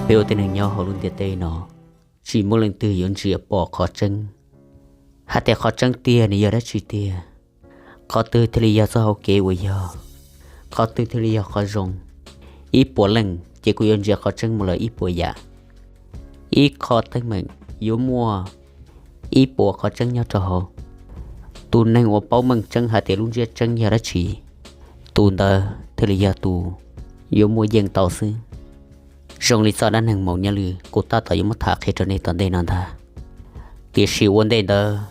Peb ua tej neeg nyob hauv lub ntiaj teb no, tsis muaj leej twg yuav ntsia pom qhov tseeb hais tias qhov tseeb tiag nws yog dab tsi tiag, qhov twg thiaj li yog txoj hau kev uas yog, qhov twg thiaj li yog qhov zoo. Ib puas leej ces kuj yuav ntsia qhov tseeb mus lawm ib puas yam. Ib qho teeb meem yuav muaj ib puas qhov tseeb nyob rau hauv. Tus neeg uas paub meej tseeb hais tias lub ntsiab tseeb yog dab tsi, tus ntawd thiaj li yog tus yuav muaj yeej tau xwb. Zoo li txoj dab neeg Maum Nyaj Lwj kuv tab tom yuav muab tham qhia rau nej tom ntej no ntag. Tiam sis ua ntej ntawd,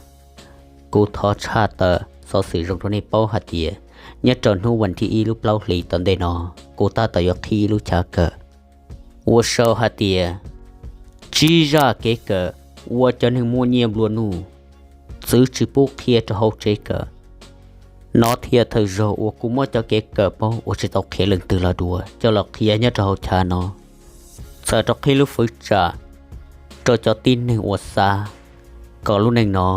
kuv thov tshaj tawm xov xwm zoo rau nej paub hais tias nyob rau hnub vas thib ib lub plaub hlis tom ntej no, kuv tab tom yuav qhib lub chav kawm uas sau hais tias tsib zaj kev kawm uas cov neeg muaj nyiaj nplua nuj txwv tsis pub qhia rau hauv tsev kawm. No thiaj thawj zaug uas kuv muab cov kev kawm paub uas tsis tau qhia leej twg los dua coj los qhia nyob rau hauv chav no, txhawm rau qhib lub fwv tsam rau cov tib neeg uas xav kom lub neej no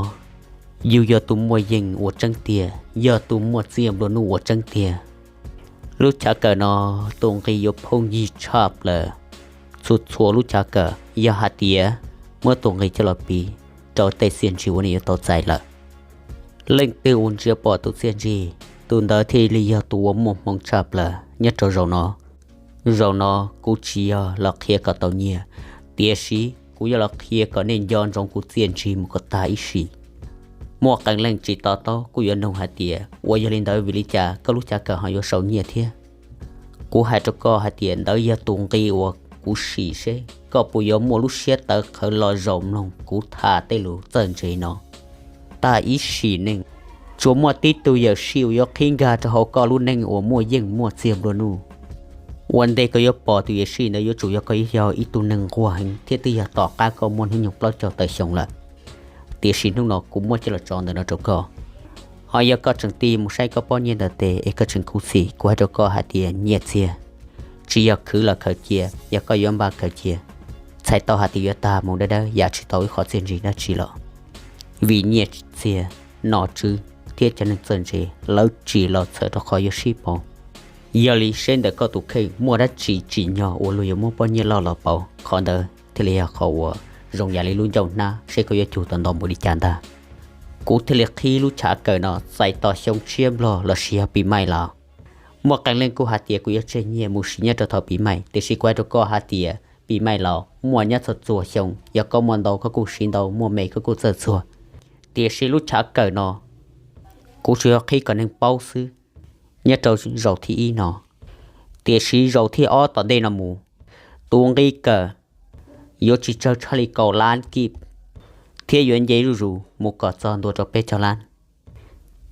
yus yog tus muaj yeej uas tseeb tiag, yog tus muaj txiaj nplua nuj uas tseeb tiag. Lub chav kawm no tus nqi yuav phooj ywg tshaj plaws. Txhua txhua lub chav kawm yog hais tias muab tus nqi coj los piv rau tej txiaj ntsig uas nej yuav tau txais lawm. Leej twg uas ntsia pom tus txiaj ntsig, tus ntawd thiaj li yog tus uas muaj hmoo tshaj plaws nyob rau zaum no. Zaum no kuv tsis yog los qhia kom tau nyiaj, tiam sis kuv yuav los qhia kom nej nco ntsoov kuv txiaj ntsig mus kom tag ib sim. Muaj qee leej tsis to taub kuj yuav nug hais tias ua yog li ntawd vim li cas koj lub chav kawm ho yuav sau nyiaj thiab? Kuv hais rau koj hais tias ntawd yog tus nqi uas kuv sim seb koj puas yuav muaj lub siab tawv qhawv los zaum mloog kuv tham tej lus txawj ntse no. Tag ib sim neej, tsuas muaj tib tug yawm sij uas yuav qhib nkag rau hauv koj lub neej uas muaj yeej muaj txiag nplua nuj. Ua ntej koj yuav pom tus yawm sij ntawd yuav tsum yog koj yog ib tug neeg nquag heev thiab twb yog tom qab koj muaj hnub nyoog plaub caug tawm xyoo lawm. Tiam sis hnub no kuv muab coj los tso ntawm no rau koj. Ho yog koj tseem tig mus saib koj pob nyiaj ntawm tes es koj tseem khuv xim, kuv hais rau koj hais tias nyiaj txiag tsis yog khwv los khaws cia, yog koj yuav npaj khaws cia, txhais tau hais tias yuav tag mus dawb dawb yam tsis tau ib qhov txiaj ntsig dab tsi los. Vim nyiaj txiag, nom tswv thiab cov neeg txawj ntse lawv tsim los txhawm rau qhov yuav sib pauv. Yog li seb ntawm koj tus kheej muaj dab tsi tsim nyog uas luag yuav muab pob nyiaj loj los pauv, qhov ntawd thiaj li yog qhov uas zoo yam li lub ncauj hnab seb koj yuav cug tau ntau npaum li cas ntag. Kuv thiaj li qhib lub chav kawm no txais tos xyoo tshiab nplog lossis yog pis maij los. Muaj qee leej kuj hais tias kuv yuav tseg nyiaj mus siv nyob rau thaum pis maij, tiam sis kuv hais rau koj hais tias pis maij los muaj nyob txhua txhua xyoo, yog koj muaj ntau koj kuj siv ntau, muaj me koj kuj txawj txuag. Tiam sis lub chav kawm no kuv tsuas yog qhib kom neeg paub xwb nyob rau zaum thib ib no. Tiam sis zaum thib ob tom ntej no mus, tus nqi kawm yuav tsis tsawg tshaj li kaum lab kib, thiab yuav nce zuj zus mus kom txog ntua rau peb caug lab.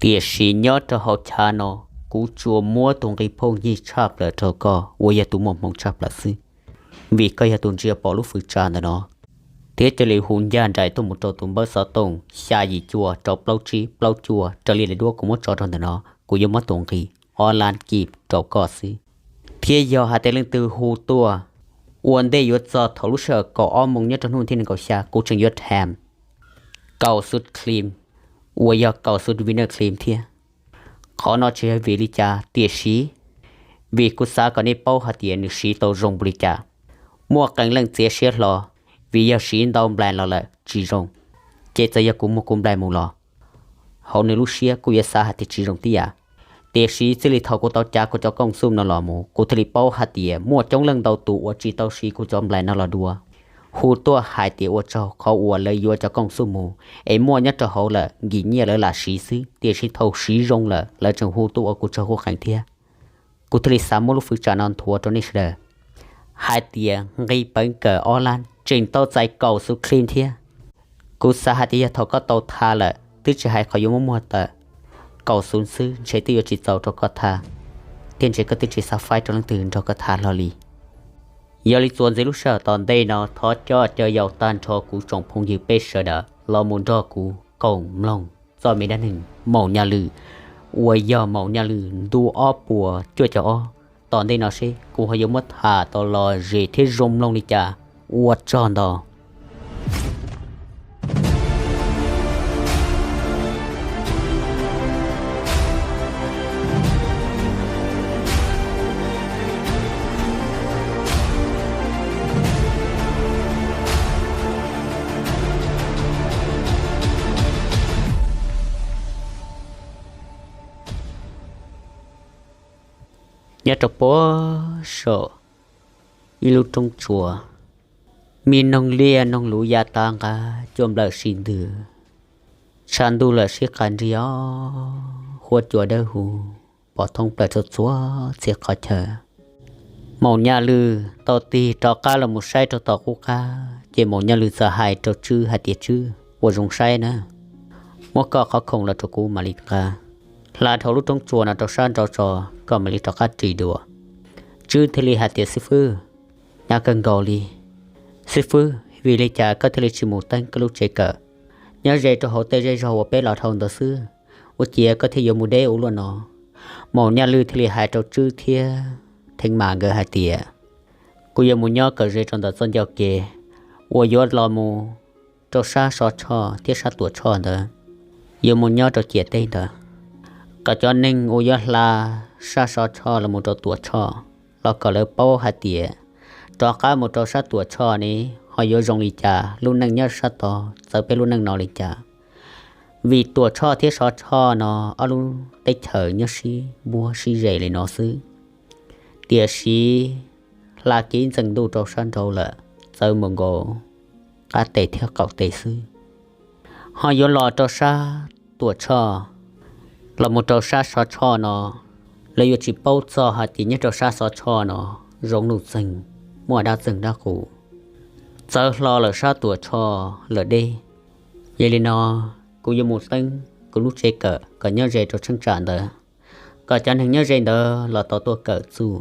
Tiam sis nyob rau hauv chav no, kuv tsuas muab tus nqi phooj ywg tshaj plaws rau koj uas yog tus muaj hmoo tshaj plaws xwb, vim koj yog tus ntsia pom lub fwv tsam ntawm no. Thiab cia li hu ncaj nraim tuaj mus rau tus npawb xov tooj xya yim cuaj rau plaub tsib plaub cuaj raws li daim duab kuv muab tso rau ntawm no, kuv yuav muab tus nqi ob lab kib rau koj xwb. Thiab yog hais tias leej twg hu tuaj ua ntej yuav txog thaum lub sij hawm kaum ob moos nyob rau hnub tim nees nkaum xya, kuv tseem yuav tham kaum xub cream uas yog kaum xub winner cream thiab. Qhov no tsis yog vim li cas, tiam sis vim kuv xav kom nej paub hais tias nws siv tau zoo npaum li cas. Muaj qee leej txiav siab hlo vim yog siv ntau nplais los lawm tsis zoo, ces txawm yog kuv muag kuv nplais mus los hauv nws lub siab kuj yuav xav hais tias tsis zoo tib yam. Tiam sis txij li thaum kuv tau cav kuv cov kooj xum no los mus, kuv thiaj li paub hais tias muaj coob leej ntau tus uas tsis tau siv kuv cov nplais no los dua, hu tuaj hais tias ua tsaug qhov uas lawv yuav cov kooj xum mus, es muaj nyob rau hauv lawm nkim nyiaj lawv lam siv xwb, tiam sis thaum siv zoo lawm lawv tseem hu tuaj ua kuv tsaug kuv qees thiab. Kuv thiaj li xav muab lub fwv tsam no nthuav rau nej sawv daws hais tias nqi peev kawm ob lab tseem tau txais kaum xub cream thiab. Kuv xav hais tias yog thaum koj tau tham lawm twb tsis hais qhov yuav muab muag tawm kaum xub xwb, ntshe twb yuav tsis txaus rau koj tham, thiab ntshe koj twb tsis xav faib rau leej twg nrog koj tham hlo li. Yog li txuas ntxiv lub sij hawm tom ntej no, thov coj cov yaus tag nrho kuv tsoom phooj ywg peb sawv daws los mus nrog kuv koom mloog txoj me dab neeg Maum Nyaj Lwj uas yog Maum Nyaj Lwj ntu ob puas cuaj caum ob. Tom ntej no seb kuv ho yuav muab tham tau lom zem thiab zoo mloog li cas. Ua tsaug ntau. Nyob rau puag saum ib lub roob tsuas, me noog liaj noog luv ya tag nqa, cua nplawm si ntws, tshav ntuj lawm sib qas nriog, huab cua dawb huv pom thoob plaws rau txhua txhia qhov chaw. Maum Nyaj Lwj tau tig rov qab los mus saib rau tom qub qab, ces Maum Nyaj Lwj txawm hais rau Tswb hais tias, Tswb, ua zoo saib na, muab koj qhov khoom los rau kuv mam li nqa hla dhau lub roob tsuas no rau sab nraud tso, koj mam li rov qab ris dua. Tswb thiaj li hais tias, Xib fwb, hnyav kawg nkaus li. Xib fwb, vim li cas koj thiaj li tsis mus teeb koj lub tsev kawm, nyob ze rau hauv tej zej zog uas peb los dhau ntawd xwb, ua ciav koj thiaj yuav mus deb ua luaj no? Maum Nyaj Lwj thiaj li hais rau Tswb thiab Theev Mas nkawd hais tias, Kuv yuav mus nyob kawm ze rau ntawm txoj ncauj kev uas yuav los mus rau sab Sov Tshoj thiab sab Tuam Tshoj ntawd, yuav mus nyob rau ciam teb ntawd, kom cov neeg uas yuav hla sab Sov Tshoj los mus rau Tuam Tshoj los kom lawv paub hais tias rov qab mus rau sab Tuam Tshoj ne ho yuav zoo li cas, lub neej nyob sab tod txawv peb lub neej no li cas. Vim Tuam Tshoj thiab Sov Tshoj no ob lub teb chaws nyob sib npuab sib ze li no xwb, tiam sis hla kev ntxeev ntuj rau sab nraud lawm, txawv mus nkaus qab tes thiab qaum tes xwb. Ho yuav los rau sab Tuam Tshoj los mus rau sab Sov Tshoj no, lawv yuav tsis paub txog hais tias nyob rau sab Sov Tshoj no zoo nuj txeeg, muaj dab txeeg dab qus, txawv hlo lawm sab Tuam Tshoj lawm deb. Yog li no, kuv yuav mus teeb kuv lub tsev kawm kom nyob ze rau cheeb tsam ntawd, kom cov neeg nyob ze ntawd los tau tuaj kawm txuj,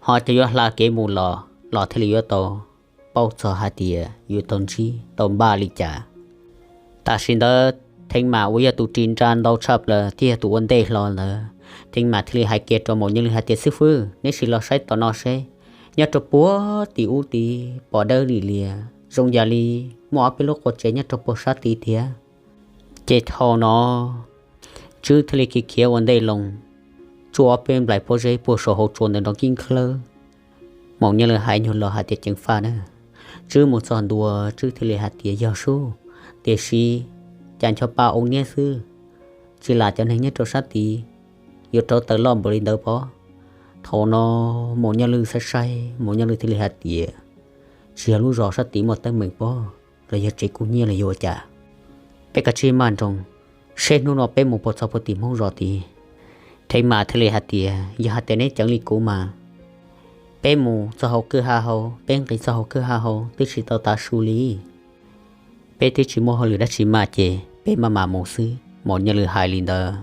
ho cov yuav hla kev mus los los thiaj li yuav tau paub txog hais tias yuav tau ntsib tau npaj li cas. Tam sim ntawd Theev Mas uas yog tus ris nra ntau tshaj plaws thiab yog tus ua ntej hlo ntawd, Theev Mas thiaj li hais kiag rau Maum Nyaj Lwj hais tias, Xib fwb, neb sim los saib tom no seb, nyob rau puag tim ub tid pom dawb lim lias zoo yam li muaj ob peb lub qua tsev nyob rau puag sab tid thiab. Ces thaum no Tswb thiaj li khiav khiav ua ntej loo, tsuj ob peb nplais pob zeb puag saum hauv tsua ntawd nrov kib nkhawb. Maum Nyaj Lwj hais nyuag los hais tias, Ceev faj na, Tswb mus txog ntua Tswb thiaj li hais tias, Yog sub, tiam sis cas ncho pa oo niab xwb, tsis lam cov neeg nyob rau sab tid yuav rauv taws loj npaum li ntawd pob? Thaum no Maum Nyaj Lwj saib saib, Maum Nyaj Lwj thiaj li hais tias, Tsis yog lub zos sab tid muaj teeb meem pob, los yog tsev kub hnyiab los yuav ua cas? Peb kav tsij maj nroos, seb hnub no peb mus puas txog puag tim Hmoob zos tid. Theev Mas thiaj li hais tias, Yog hais tias neb ceev li kuv mas, peb mus txog hauv kwj ha hauv, peb nqis txog hauv kwj ha hauv twb tsis tau tav su li. Peb twb tsis muaj hauj lwm dab tsi maj ces peb maj mam mus xwb. Maum Nyaj Lwj hais li ntawd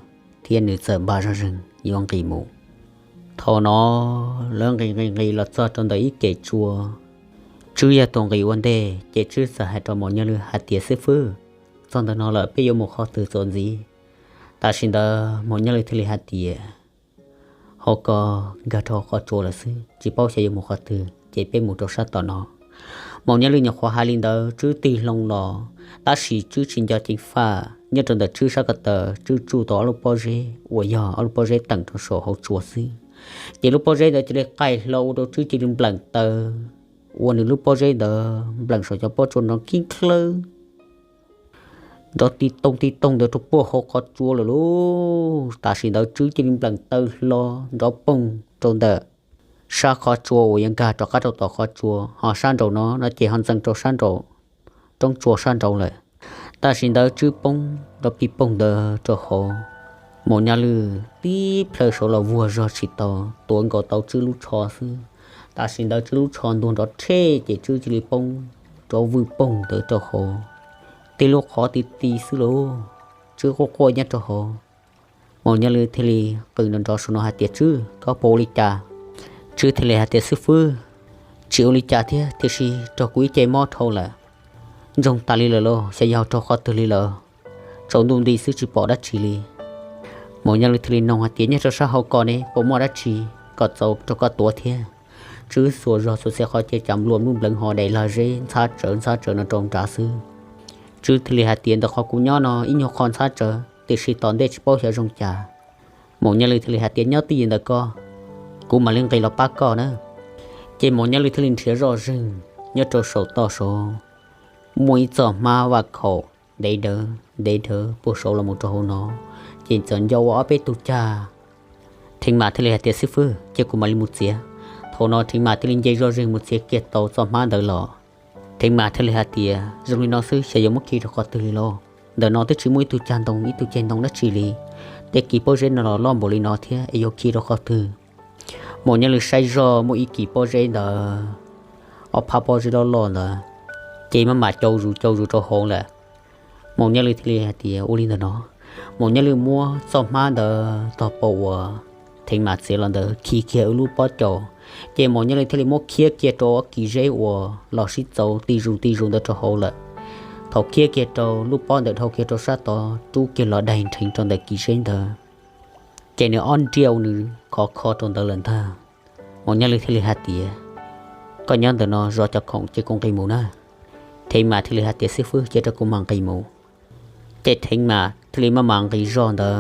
thiab nws txawm npaj zoj zeeg yuav nqis mus. Thaum no lawv nqis nqis nqis los txog rau ntawm ib kem tsua, Tswb yog tus nqis ua ntej ces Tswb txawm hais rau Maum Nyaj Lwj hais tias, Xib fwb, txog ntawm no lawm peb yuav mus qhov twg txuas ntxiv? Tam sim ntawd Maum Nyaj Lwj thiaj li hais tias, Hauv ko nkag rau qhov tsua lawm xwb, tsis paub xyov yuav mus qhov twg ces peb mus rau sab tom no. Maum Nyaj Lwj nyuam qhuav hais li ntawd Tswb tig hlo los, tab sis Tswb tsis nco ceev faj. Nyob rau ntawm Tswb sab ko taw Tswb tsuj tau ob lub pob zeb uas yog ob lub pob zeb teem rau saum hauv tsua xwb. Ces lub pob zeb ntawd cia li qaij hlo ua rau Tswb cia li npleem taw, ua nws lub pob zeb ntawd npleem saum cov pob tsua nrov kib nkhawb, nrov ti tooj ti tooj ntawd rau puag hauv qhov tsua lawm lauj. Tam sim ntawd Tswb cia li npleem taw hlo nrov poog rau ntawm sab qhov tsua uas yuav nkag rov qab rau tom qhov tsua, ho sab nraum no no ces ho ntxeev rau sab nraum roob tsua sab nraud lawm. Tam sim ntawd Tswb poob nrov pig poog ntawd rau hauv, Maum Nyaj Lwj tib plhaw saud los vuag zog tsis tau, tuav nkaus tau Tswb lub tsho xwb. Tam sim ntawd Tswb lub tsho ntuag nrov rhe ces Tswb cia li poob rov vwj poog ntawd rau hauv, tib lub qhov ti ti xwb lauj. Tswb quaj quaj nyob rau hauv. Maum Nyaj Lwj thiaj li qw nrov nrov saum no hais tias, Tswb, koj puas ua li cas? Tswb thiaj li hais tias, Xib fwb, tsis ua li cas thiab, tiam sis raug kuv ib ce mob dhau lawm. Ntsoog tas li lawm lauj, xyov yog raug qhov twg li lawm. Tsaus ntuj nti xwb tsis pom dab tsi li. Maum Nyaj Lwj thiaj li noog hais tias, Nyob rau sab hauv ko ne puas muaj dab tsi kom txaus rau koj tuav thiab? Tswb xuas zog xuas txhia qhov ces cas nplua nplub npleev ho daim lag zeb ntxhab tsawv ntxhab tsawv no rau nrad xwb. Tswb thiaj li hais tias, Ntawm qhov kuv nyob no ib nyuag qho ntxhab tsawv, tiam sis tom ntej tsis paub xyov zoo cas. Maum Nyaj Lwj thiaj li hais tias, Nyob twj ywm ntawm ko, kuv mam li nqis los pab koj na. Ces Maum Nyaj Lwj thiaj li nrhiav zoj zeeg nyob rau saum toj saud, muaj ib txoj hmab vaj khaum ntev dawv ntev dawv puag saud los mus rau hauv no, ces txawm nco ua ob peb tug cag Theev Mas thiaj li hais tias, Xib fwb, cia kuv mam li mus txiav. Thaum no Theev Mas thiaj li nce zoj zeeg mus txiav kiag tau txoj hmab ntawd los. Theev Mas thiaj li hais tias, Zoo li no xwb xyov yuav muab khi rau qhov twg li los? Ntawm no twb tsis muaj ib tug cag ntoo ib tug ceg ntoo dab tsi li. Tej kis pob zeb no los loj npaum li no thiab es yuav khi rau qhov twg? Maum Nyaj Lwm saib zoj muaj ib kis pob zeb ntawd, ob phab pob zeb loj loj ntawd, ces maj mam cau zus cau zus rau hauv lawm. Maum Nyaj Lwm thiaj li hais tias, Ua li ntawm no. Maum Nyaj Lwm muab txoj hmab ntawd tog pau uas Theev Mas txiav los ntawd khi kiag ib lub pob caus, ces Maum Nyaj Lwm thiaj li muab khiab kiag rau ob kis zeb uas los sib txaus ti zus ti zus ntawd rau hauv lawm. Thaum khiab kiag rau, lub pob ntawd dhau kiag rau sab tod rub kiag los daig nrheev rau ntawm kis zeb ntawd, ces nws ob nriaj uas nws khov kho rau ntawd lawm ntag. Maum Nyaj Lwm thiaj li hais tias, Koj nyob ntawm no zov cov khoom ces kuv nqis mus na. Theev Mas thiaj li hais tias, Xib fwb, cia rau kuv mam nqis mus. Ces Theev Mas thiaj li maj mam nqis zog ntawd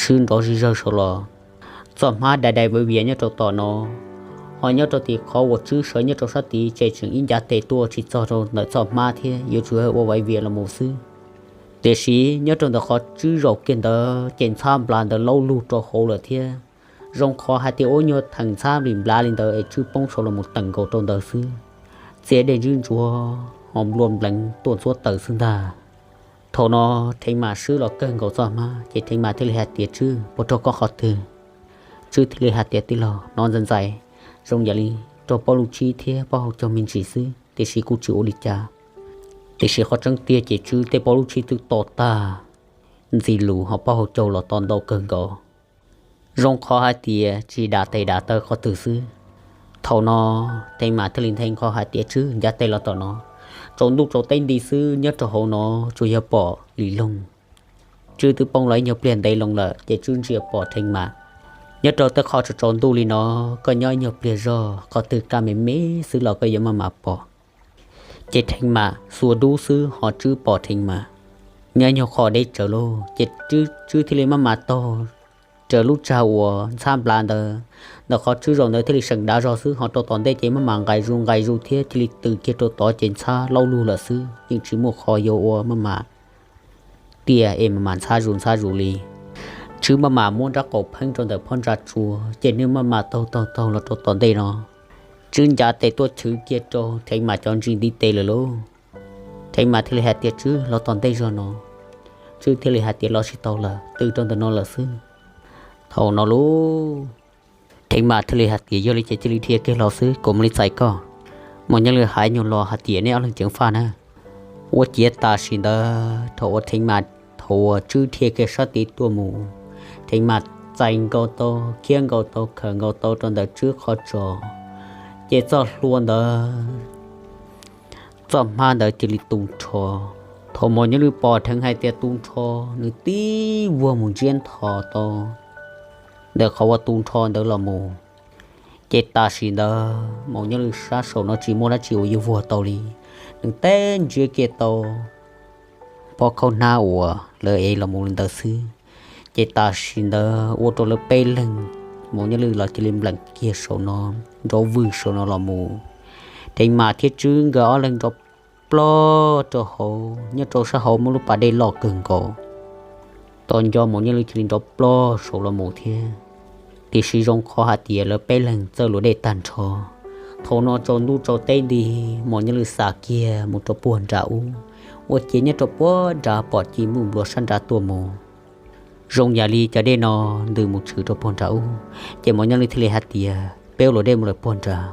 swb nrov zig zawg saud los. Txoj hmab dai dai viav vias nyob rau tom no, ho nyob rau tim qhov uas Tswb sawv nyob rau sab tid ces tseem ib ncav tes tuaj tsis txog rau ntawm txoj hmab thiab, yuav tsum ua viav vias los mus xwb. Tiam sis nyob rau ntawm qhov Tswb zaum kiag ntawd ces ntxhab nplas ntawd laub lug rau hauv lawm thiab. Zoo qhov hais tias ua nyuag theem ntxhab nplas li ntawd es Tswb poob saud los mus tawm nkaus rau ntawd xwb. Txias dej ntswb ntsuav ho nplua npleev tuaj ntxhuab taws xwb ntag. Thaum no Theev Mas swb los kawg nkaus txoj hmab ces Theev Mas thiaj li hais tias, Tswb, puas raug koj qhov twg? Tswb thiaj li hais tias, Tij laug, hnov ntxhais ntxhais zoo yam li raug pob lub tshib thiab pob hauv caug me ntsis xwb, tiam sis kuj tsis ua li cas. Tiam sis qhov tseeb tiag ces Tswb tej pob lub tshib twb to tag, ntxim lus ho pob hauv caug los to ntau kawg nkaus. Zoo qhov hais tias tsis dam tes dam taw qhov twg xwb. Thaum no Theev Mas thiaj li nthe nqho hais tias, Tswb, ncav tes los tom no. Tsaus ntuj tsaus teb nti xwb nyob rau hauv no tsuas yog pom li loog. Tswb twb poob los ib nyuag pliag ntev loo lawm ces Tswb ntsia pom Theev Mas. Nyob rau tej qho tsaus tsaus ntuj li no, koj nyob ib nyuag pliag zog qhov twg kaj me me xwb los koj yuav maj mam pom. Ces Theev Mas xuas dub xwb ho Tswb pom Theev Mas nyob ib nyuag qho deb tsawv lauj. Ces Tswb thiaj li maj mam taug raws lub tsag uas ntxhab nplas ntawd, ntawm qhov Tswb zaum ntawd thiaj li seem dav zog xwb ho rau tom ntej ces maj mam nqaim zus nqaim zus thiab cia li tws kiag rau tod ces ntxhab laub lug lawm xwb, yeej tsis muaj qhov yuav ua maj mam tiaj es maj mam ntxhab zus ntxhab zus li. Tswb maj mam muab nrab qaum pheeb rau ntawm phab ntsa tsua ces nws maj mam taug taug taug los rau tom ntej no. Tswb ncav tes tuaj chwv kiag rau Theev Mas cov ntsis ntiv tes lawm lauj. Theev Mas thiaj li hais tias, Tswb, los tom ntej zog no. Tswb thiaj li hais tias, Los tsis tau lawm, tws rau ntawm no lawm xwb. Thaum no lauj, Theev Mas thiaj li hais tias, Yog li ces cia li dhia kiag los xwb, kuv mam li txais koj. Maum Nyaj Lwm hais nyuag los hais tias, Nej ob leeg ceev faj na. Ua ciav tam sim ntawd thaum uas Theev Mas, thaum uas Tswb dhia kiag sab tid tuaj mus, Theev Mas txais nkaus tau, khiab nkaus tau, khawm nkaus tau rau ntawm Tswb qhov tsos, ces txoj hlua ntawd, txoj hmab ntawd cia li tu nrho. Thaum Maum Nyaj Lwm pom dheev hais tias tu nrho, nws tib vuag mus ntsiab nthos tau ntawm qhov uas tu nrho ntawd los mus. Ces tam sim ntawd Maum Nyaj Lwm sab saum no tsis muaj dab tsi uas yuav vuag tau li, nws teb ntsiab kiag tau pob khaub hnab uas lawv ev los mus li ntawd xwb. Ces tam sim ntawd ua rau lawv peb leeg, Maum Nyaj Lwm los cia li npleem kiag saum no, nrov vwg saum no los mus. Theev Mas thiab Tswb nkawd ob leeg nrov ploj rau hauv, nyob rau sab hauv muaj lub pas dej loj kawg nkaus. Tos nco Maum Nyaj Lwm cia li nrov ploj saud los mus thiab. Tiam sis zoo qhov hais tias lawv peb leeg txawj luam dej tag nrho. Thaum no tsaus ntuj tsaus teb nti, Maum Nyaj Lwm xam kiag mus rau puag nram ub, ua ciav nyob rau puag nrad pom ci npuj nplua sab nrad tuaj mus. Zoo yam li cov dej no ntws mus tshwm rau puag nrad ub, ces Maum Nyaj Lwm thiaj li hais tias, Peb ua luam dej mus lawm puag nrad.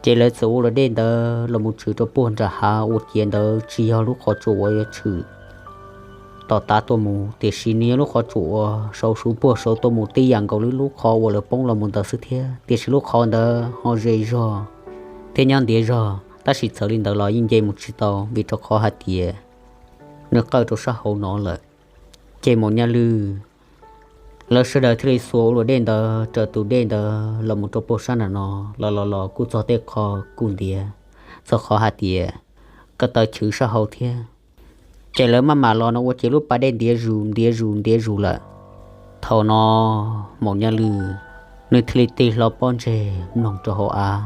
Ces lawv txawm ua luam dej ntawd los mus tshwm rau puag nram hav, ua ciav ntawd tsis yog lub qhov tsua uas yuav tshwm tom tav tuaj mus, tiam sis nws yog lub qhov tsua uas saud suv puag saud tuaj mus tib yam nkaus li lub qhov uas lawv poob los mus ntawd xwb thiab, tiam sis lub qhov ntawd ho ze zog thiab nyob ntiav zog, tab sis txawm li ntawd los yeej nce mus tsis tau vim rau qhov hais tias nws qawj rau sab hauv no lawm. Ces Maum Nyaj Lwm lawv sawv daws thiaj li xuas ua luam dej ntawd raws tus dej ntawd los mus rau puag sab nram no, los los los kuj txog tej qho kuj ntiav, txog qhov hais tias ko taw chwv sab hauv thiab. Ces lawv maj mam los no ua ciav lub pas dej ntiav zus ntiav zus ntiav zus lawm. Thaum no Maum Nyaj Lwm nws thiaj li tig hlo pob ntseg mloog rau hauv av.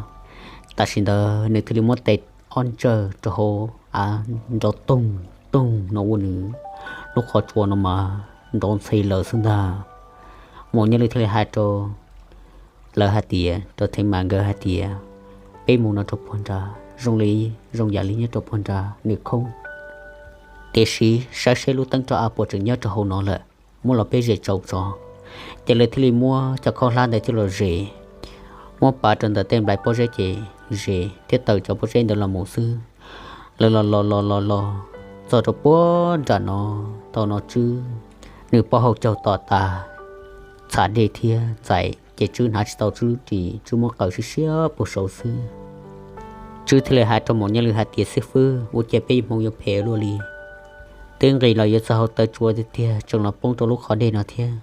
Tam sim ntawd nws thiaj li muab tes ob ntsawj rau hauv av nrov toog toog no ua nws lub qhov tsua no mas nrov ntxhi lawm xwb ntag. Maum Nyaj Lwj thiaj li hais rau lawv hais tias, rau Theej Mas nkawd hais tias, peb mus no rau puag nrad zoo li, zoo yam li nyob rau puag nrad nws khoob, tiam sis saib seb lub teeb roj av puas tseem nyob rau hauv no lawm, muab los peb zes tsau tso. Ces lawv thiaj li muab cov khaub hlab ntawd coj los zes, muab pav rau ntawm tej nplais pob zeb ces zes thiab taws cov pob zeb ntawd los mus xwb. Lawv los los los los los txog rau puag nram no, thaum no Tswb nws poj hau caug tom tas, txham dej thiab ntxais ces Tswb hnav tsis tau Tswb ris, Tswb muab qaws siab siab puag saud xwb. Tswb thiaj li hais rau Maum Nyaj Lwj hais tias, xib fwb, ua cas peb hmoov yuav phem luaj li? Twb nqis los yuav txog hauv taw tsua tiag tiag tseem los poob rau lub qhov dej no thiab.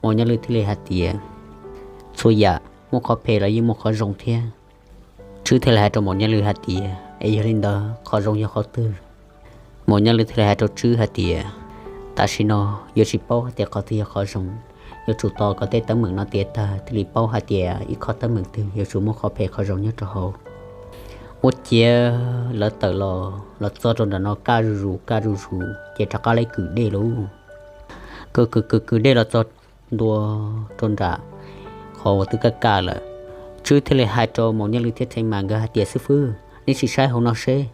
Maum Nyaj Lwj thiaj li hais tias, txhua yam muaj qhov phem los yeej muaj qhov zoo thiab. Tswb thiaj li hais rau Maum Nyaj Lwj hais tias, es yog li ntawd qhov zoo yog qhov twg? Maum Nyaj Lwj thiaj li hais rau Tswb hais tias, tam sim no yuav tsis paub hais tias qhov twg yog qhov zoo, yuav tsum tos kom tej teeb meem no tiav tag thiaj li paub hais tias ib qho teeb meem twg yuav tsum muaj qhov phem qhov zoo nyob rau hauv. Ua ciav lawv tawm los los txog rau nram no kaj zuj zus kaj zuj zus ces rov qab li kwm dej lauj. Kwm kwm kwm kwm dej los txog ntua rau nram qhov uas twb kaj kaj lawm. Tswb thiaj li hais rau Maum Nyaj Lwj thiab Theej Mas nkawd hais tias, xib fwb, neb sim saib hauv no seb,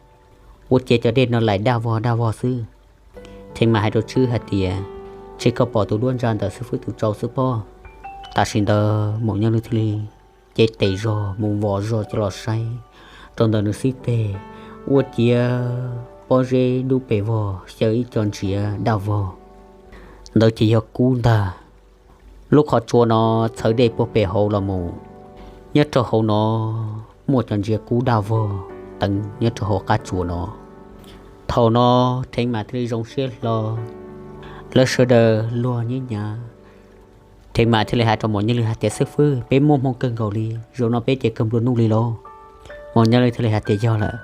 ua ciav cov dej no laim daj vog daj vog xwb. Theej Mas hais rau Tswb hais tias, ntshe koj pom tus duab ntsa ntawm xib fwb tus tsau xwb pob. Tam sim ntawd Maum Nyaj Lwj thiaj li cev tes zog mus vos zog coj los saib rau ntawm nws xib teg, ua ciav pob zeb dub pes vog xyaw ib co ntsiav daj vog. Ntawd ces yog kub ntag. Lub qhov tsua no txhawv dej puag pem hauv los mus, nyob rau hauv no muaj cov ntsiav kub daj vog teev nyob rau hauv qab tsua no. Thaum no Theej Mas thiaj li zoo siab hlo, lawv sawv daws luag nyiab nyav. Theej Mas thiaj li hais rau Maum Nyaj Lwj hais tias, xib fwb, peb muaj hmoo kawg nkaus li, zaum no peb ces kawg nplua nuj li lauj. Maum Nyaj Lwj thiaj li hais tias, yog lawm.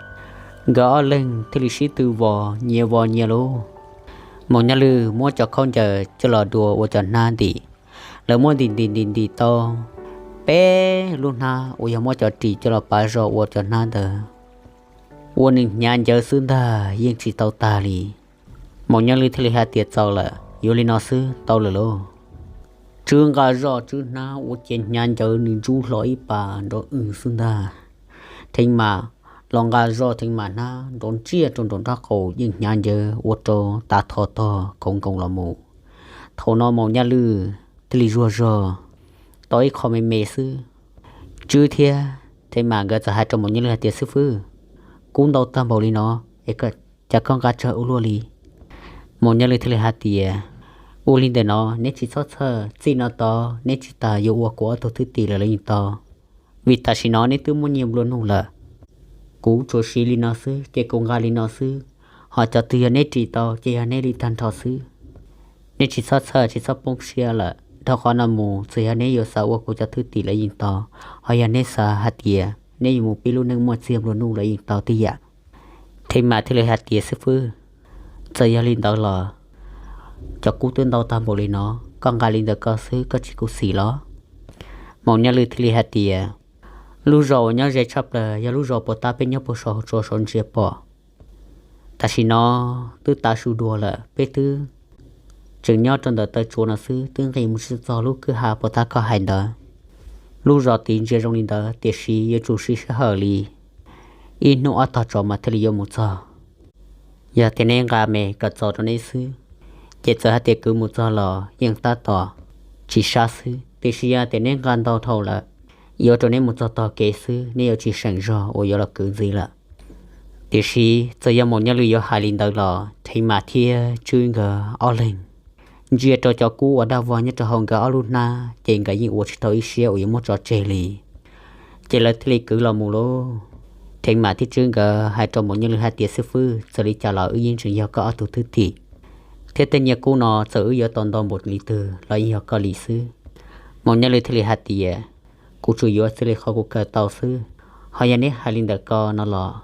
Nkawd ob leeg thiaj li sib tw vos nyias vos nyias lauj. Maum Nyaj Lwj muab cov khaub ncaws coj los dua ua cov hnab ntim. Lawv muab ntim ntim ntim ntim tau peb lub hnab uas yog muab cov ris coj los pav zog ua cov hnab ntawd, ua nws hnyav ncawv xwb ntag yeej tsis tau tag li. Maum Nyaj Lwj thiaj li hais tias, txaus lawm, yuav li no xwb tau lawm lauj. Tswb nqa zoj Tswb hnab ua ciav hnyav ncawv nws ntsub hlo ib pas nrov wb xwb ntag. Theej Mas los nqa zoj Theej Mas hnab nrov ntsiag rau nraum nraub qaum yeej hnyav ncawv ua rau tav tho tog khoov nkoos los mus. Thaum no Maum Nyaj Lwj thiaj li zuag zog tau ib qho me me xwb. Tswb thiab Theej Mas nkawd txawm hais rau Maum Nyaj Lwj hais tias, xib fwb, kub ntau tag npaum li no es cas koj nqa tsawg ua luaj li? Maum Nyaj Lwj thiaj li hais tias, ua li ntawm no, neb tsis txhob txhawj, txij no tod neb tsis tas yuav ua kuv ob tug thwj tim lawm los yeej tau. Vim tam sim no neb twb muaj nyiaj nplua nuj lawm. Kuv tsuas siv li no xwb ces kuv nqa li no xwb, ho cov twg yog neb ris tau ces yog neb li tag nrho xwb. Neb tsis txhob txhawj tsis txhob poob siab lawm, dhau qhov no mus txawm yog neb yuav xav ua kuv cov thwj tim los yeej tau, ho yog neb xav hais tias neb yuav mus pib lub neej muaj txiag nplua nuj los yeej tau tib yam. Theej Mas thiaj li hais tias, xib fwb, txawm yog li ntawd los cov kub twb ntau tag npaum li no, koj nqa li ntawm koj xwb koj tsis khuv xim los? Maum Nyaj Lwj thiaj li hais tias, lub zos uas nyob ze tshaj plaws yog lub zos puas tab peb nyob puag saum tsua saum ntsia pom. Tam sim no twb tav su dua lawm, peb twb tseem nyob rau ntawm taw tsua no xwb, twb nqis mus tsis txog lub kwj ha puas tab koj hais ntawd. Lub zos tid ntsia zoo li ntawd tiam sis yuav tsum siv sij hawm li ib hnub ob tog tso mas thiaj li yuav mus txog. Yog tias neb nqa me kom txaus rau neb xwb, ces txawm hais tias kwv mus txog los yeej tab tom tsis sab xwb, tiam sis yog tias neb nqa ntau dhau lawm, yuav rau neb mus txog tog kev xwb, neb yuav tsis seem zog uas yuav los kwv ntxiv lawm. Tiam sis txawm yog Maum Nyaj Lwj yuav hais li ntawd los Theej Mas thiab Tswb nkawd ob leeg ntsia rau cov kub uas daj vog nyob rau hauv nkawd ob lub hnab ces nkawd yeej ua tsis tau ib siab uas yuav muab tso tseg li. Ces lawv thiaj li kwv los mus lauj. Theej Mas thiab Tswb nkawd hais rau Maum Nyaj Lwj hais tias, xib fwb, txawm li cas los wb yeej tseem yog koj ob tug thwj tim, thiab tej nyiaj kub no txawm wb yuav tau ntau npaum li twg los yeej yog koj li xwb. Maum Nyaj Lwj thiaj li hais tias, kuv tsuas yuav txij li qhov kuv kawm tau xwb, ho yog neb hais li ntawm ko no los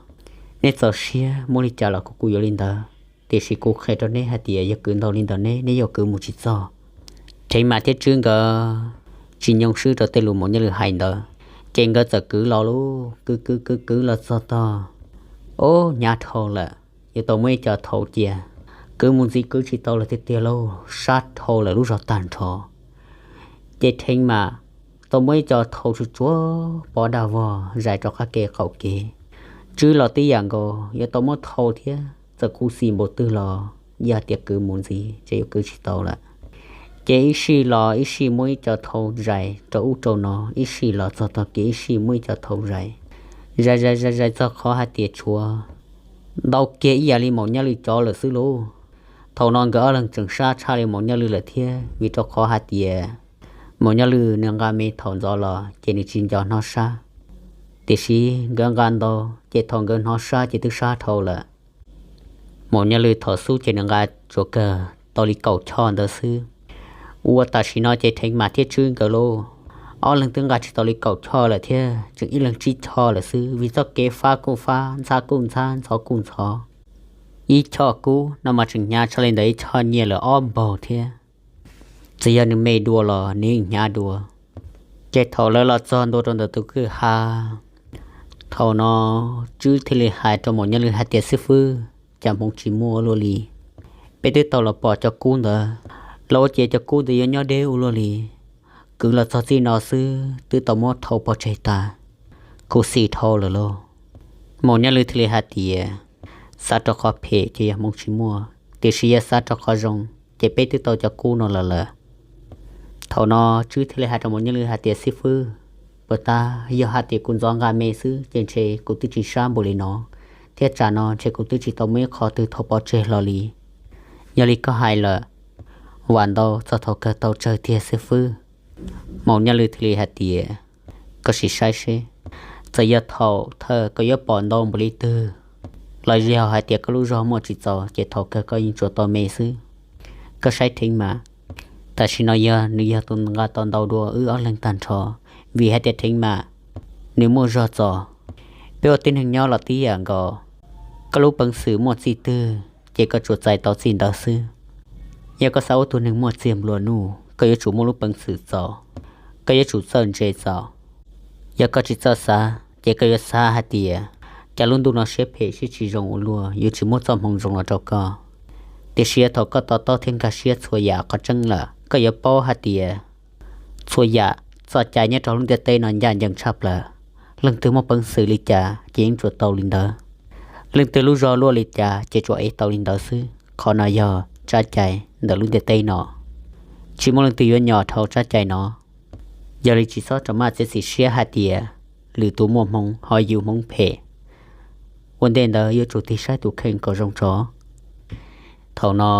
neb txaus siab muab li cas los kuv kuv yuav li ntawd, tiam sis kuv qhia rau neb hais tias yog kwv ntau li ntawm neb, neb yuav kwv mus tsis txog. Theej Mas thiab Tswb nkawd tsis nyoo swb rau tej lus Maum Nyaj Lwj hais ntawd, ces nkawd txawm kwv los lauj, kwv kwv kwv kwv los txog tog, ub, hnyav dhau lawm, yuav tau muaj ib co thaum cia, kwv mus ntxiv kwv tsis tau lawm tiag tiag lauj, sab dhau lawm lub zos tag nrho. Ces Theev Mam tau muab ib co thau tsuag tsuag pov dag vog zais rau qab ke qaum kev. Tswb los tib yam nkaus, yuav tau muab thau thiab, txawm khuv xim npaum twg los yog tias kwv mus ntxiv ces yuav kwv tsis tau lawm. Ces ib sij los ib sij muab ib co thau zais rau ub rau no, ib sij los txog tog kev ib sij muab ib co thau zais, zais zais zais zais txog qhov hais tias tshuav ntau kiag ib yam li Maum Nyaj Lwm cov lawm xwb lauj. Thaum no nkawd ob leeg tseem sab tshaj li Maum Nyaj Lwm lawm thiab, vim rau qhov hais tias Maum Nyaj Lwm nws nqa me thaum ntxov los ces nws tsis nco hnov sab. Tiam sis nkawd nqa ntau, ces thaum nkawd hnov sab ces twb sab dhau lawm. Maum Nyaj Lwm thaum xub ces nws nqa tsuas kawg tau li kaum choj ntawd xwb. Ua tam sim no ces Theev Mam thiab Tswb nkawd lauj, ob leeg twb nqa tsis tau li kaum choj lawm thiab, tseem ib leeg tsib choj lawm xwb, vim txoj kev fab kuj fab, ntxhab kuj ntxhab, ntxhov kuj ntxhov. Ib choj kub no mas tseem hnyav tshaj li ntawd ib choj nyiaj lawm ob npaug thiab. Txawm yog nws me dua los nws yeej hnyav dua. Ces thaum lawv los txog ntua rau ntawm tus kwj ha, thaum no Tswb thiaj li hais rau Maum Nyaj Lwm hais tias, Xib fwb, cas hmoov tsis muaj ua luaj li? Peb twb tau los pom cov kub ntawd, los ua cas cov kub ntawd yuav nyob deb ua luaj li? Kwv los txog txij no xwb twb tau muab thau pov tseg tas, khuv xim dhau lawm lauj. Maum Nyaj Lwm thiaj li hais tias, Xav rau qhov phem ces yog hmoov tsis muaj, tiam sis yog xav rau qhov zoo ces peb twb tau cov kub no los lawm. Thaum no Tswb thiaj li hais rau Maum Nyaj Lwm hais tias, Xib fwb, puas tab yog hais tias kuv ntxov nqa me xwb ces ntshe kuv twb tsis sab npaum li no, thiab tsam no ntshe kuv twb tsis tau muaj ib qho twg thau pov tseg hlo li. Yog li koj hais lawm, vam ntau txog thaum kawg tau tsawg tiag xib fwb. Maum Nyaj Lwm thiaj li hais tias, Koj sim saib seb, txawm yog thaum thawj koj yuav pom ntau npaum li twg, los yog hais tias koj lub zog muaj tsis txaus ces thaum kawg koj yeej tsuas tau me xwb. Koj saib Theev Mam, tam sim no yog nws yog tus nqa tau ntau dua wb ob leeg tag nrho, vim hais tias Theev Mam nws muaj zog txaus. Peb ua tib neeg nyob los tib yam nkaus, koj lub peev xwm muaj txij twg ces koj tsuas txais tau txij ntawd xwb. Yog koj xav ua tus neeg muaj txiag nplua nuj, koj yuav tsum muaj lub peev xwm txaus, koj yuav tsum txawj ntse txaus. Yog koj tsis txawj xav ces koj yuav xav hais tias, cas lub ntuj no siab phem siab tsis zoo ua luaj, yuav tsis muab txoj hmoov zoo los rau koj. Tiam sis yog thaum koj to taub thiab nkag siab txhua yam qhov tseeb lawm, koj yuav paub hais tias txhua yam txoj cai nyob rau lub ntiaj teb no ncaj ncees tshaj plaws. Leej twg muaj peev xwm li cas ces yeej tsuas tau li ntawd. Leej twg lub zog luaj li cas ces tsuas ev tau li ntawd xwb. Qhov no yog tsab cai ntawm lub ntiaj teb no, tsis muaj leej twg yuav nyom dhau tsab cai no. Yog li tsis txhob rau maj txiav txim siab hais tias lwm tus muaj hmoov ho yus hmoov phem. Ua ntej ntawd yuav tsum tig saib tus kheej kom zoo tso. Thaum no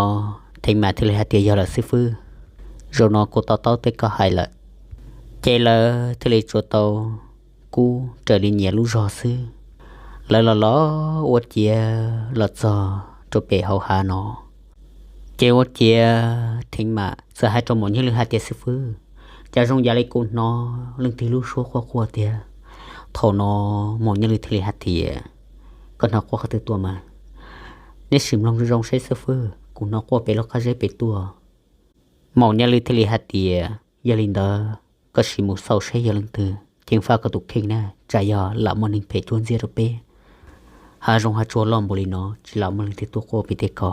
Theev Mam thiaj li hais tias, Yog lawm xib fwb, zaum no kuv to taub tej koj hais lawm. Ces lawv thiaj li tsuas tau kub raws li nyias lub zog xwb. Lawv los los ua ciav los txog rau pem hauv hav no, ces ua ciav Theev Mam txawm hais rau Maum Nyaj Lwm hais tias, Xib fwb, cas zoo yam li kuv hnov leej twg lub suab quaj quaj tiag. Thaum no Maum Nyaj Lwm thiaj li hais tias, Koj hnov quaj qhov twg tuaj mas? Neb sim mloog zoo zoo seb xib fwb, kuv hnov quaj pem lub qab zeb pem tuaj. Maum Nyaj Lwm thiaj li hais tias, Yog li ntawd koj sim mus xauj seb yog leej twg, ceev faj koj tus kheej na, tsam yog lam muaj neeg phem cuab ntxiab rau peb. Hav zoov hav tsuag loj npaum li no tsis lam muaj leej twg tuaj quaj pem tej ko.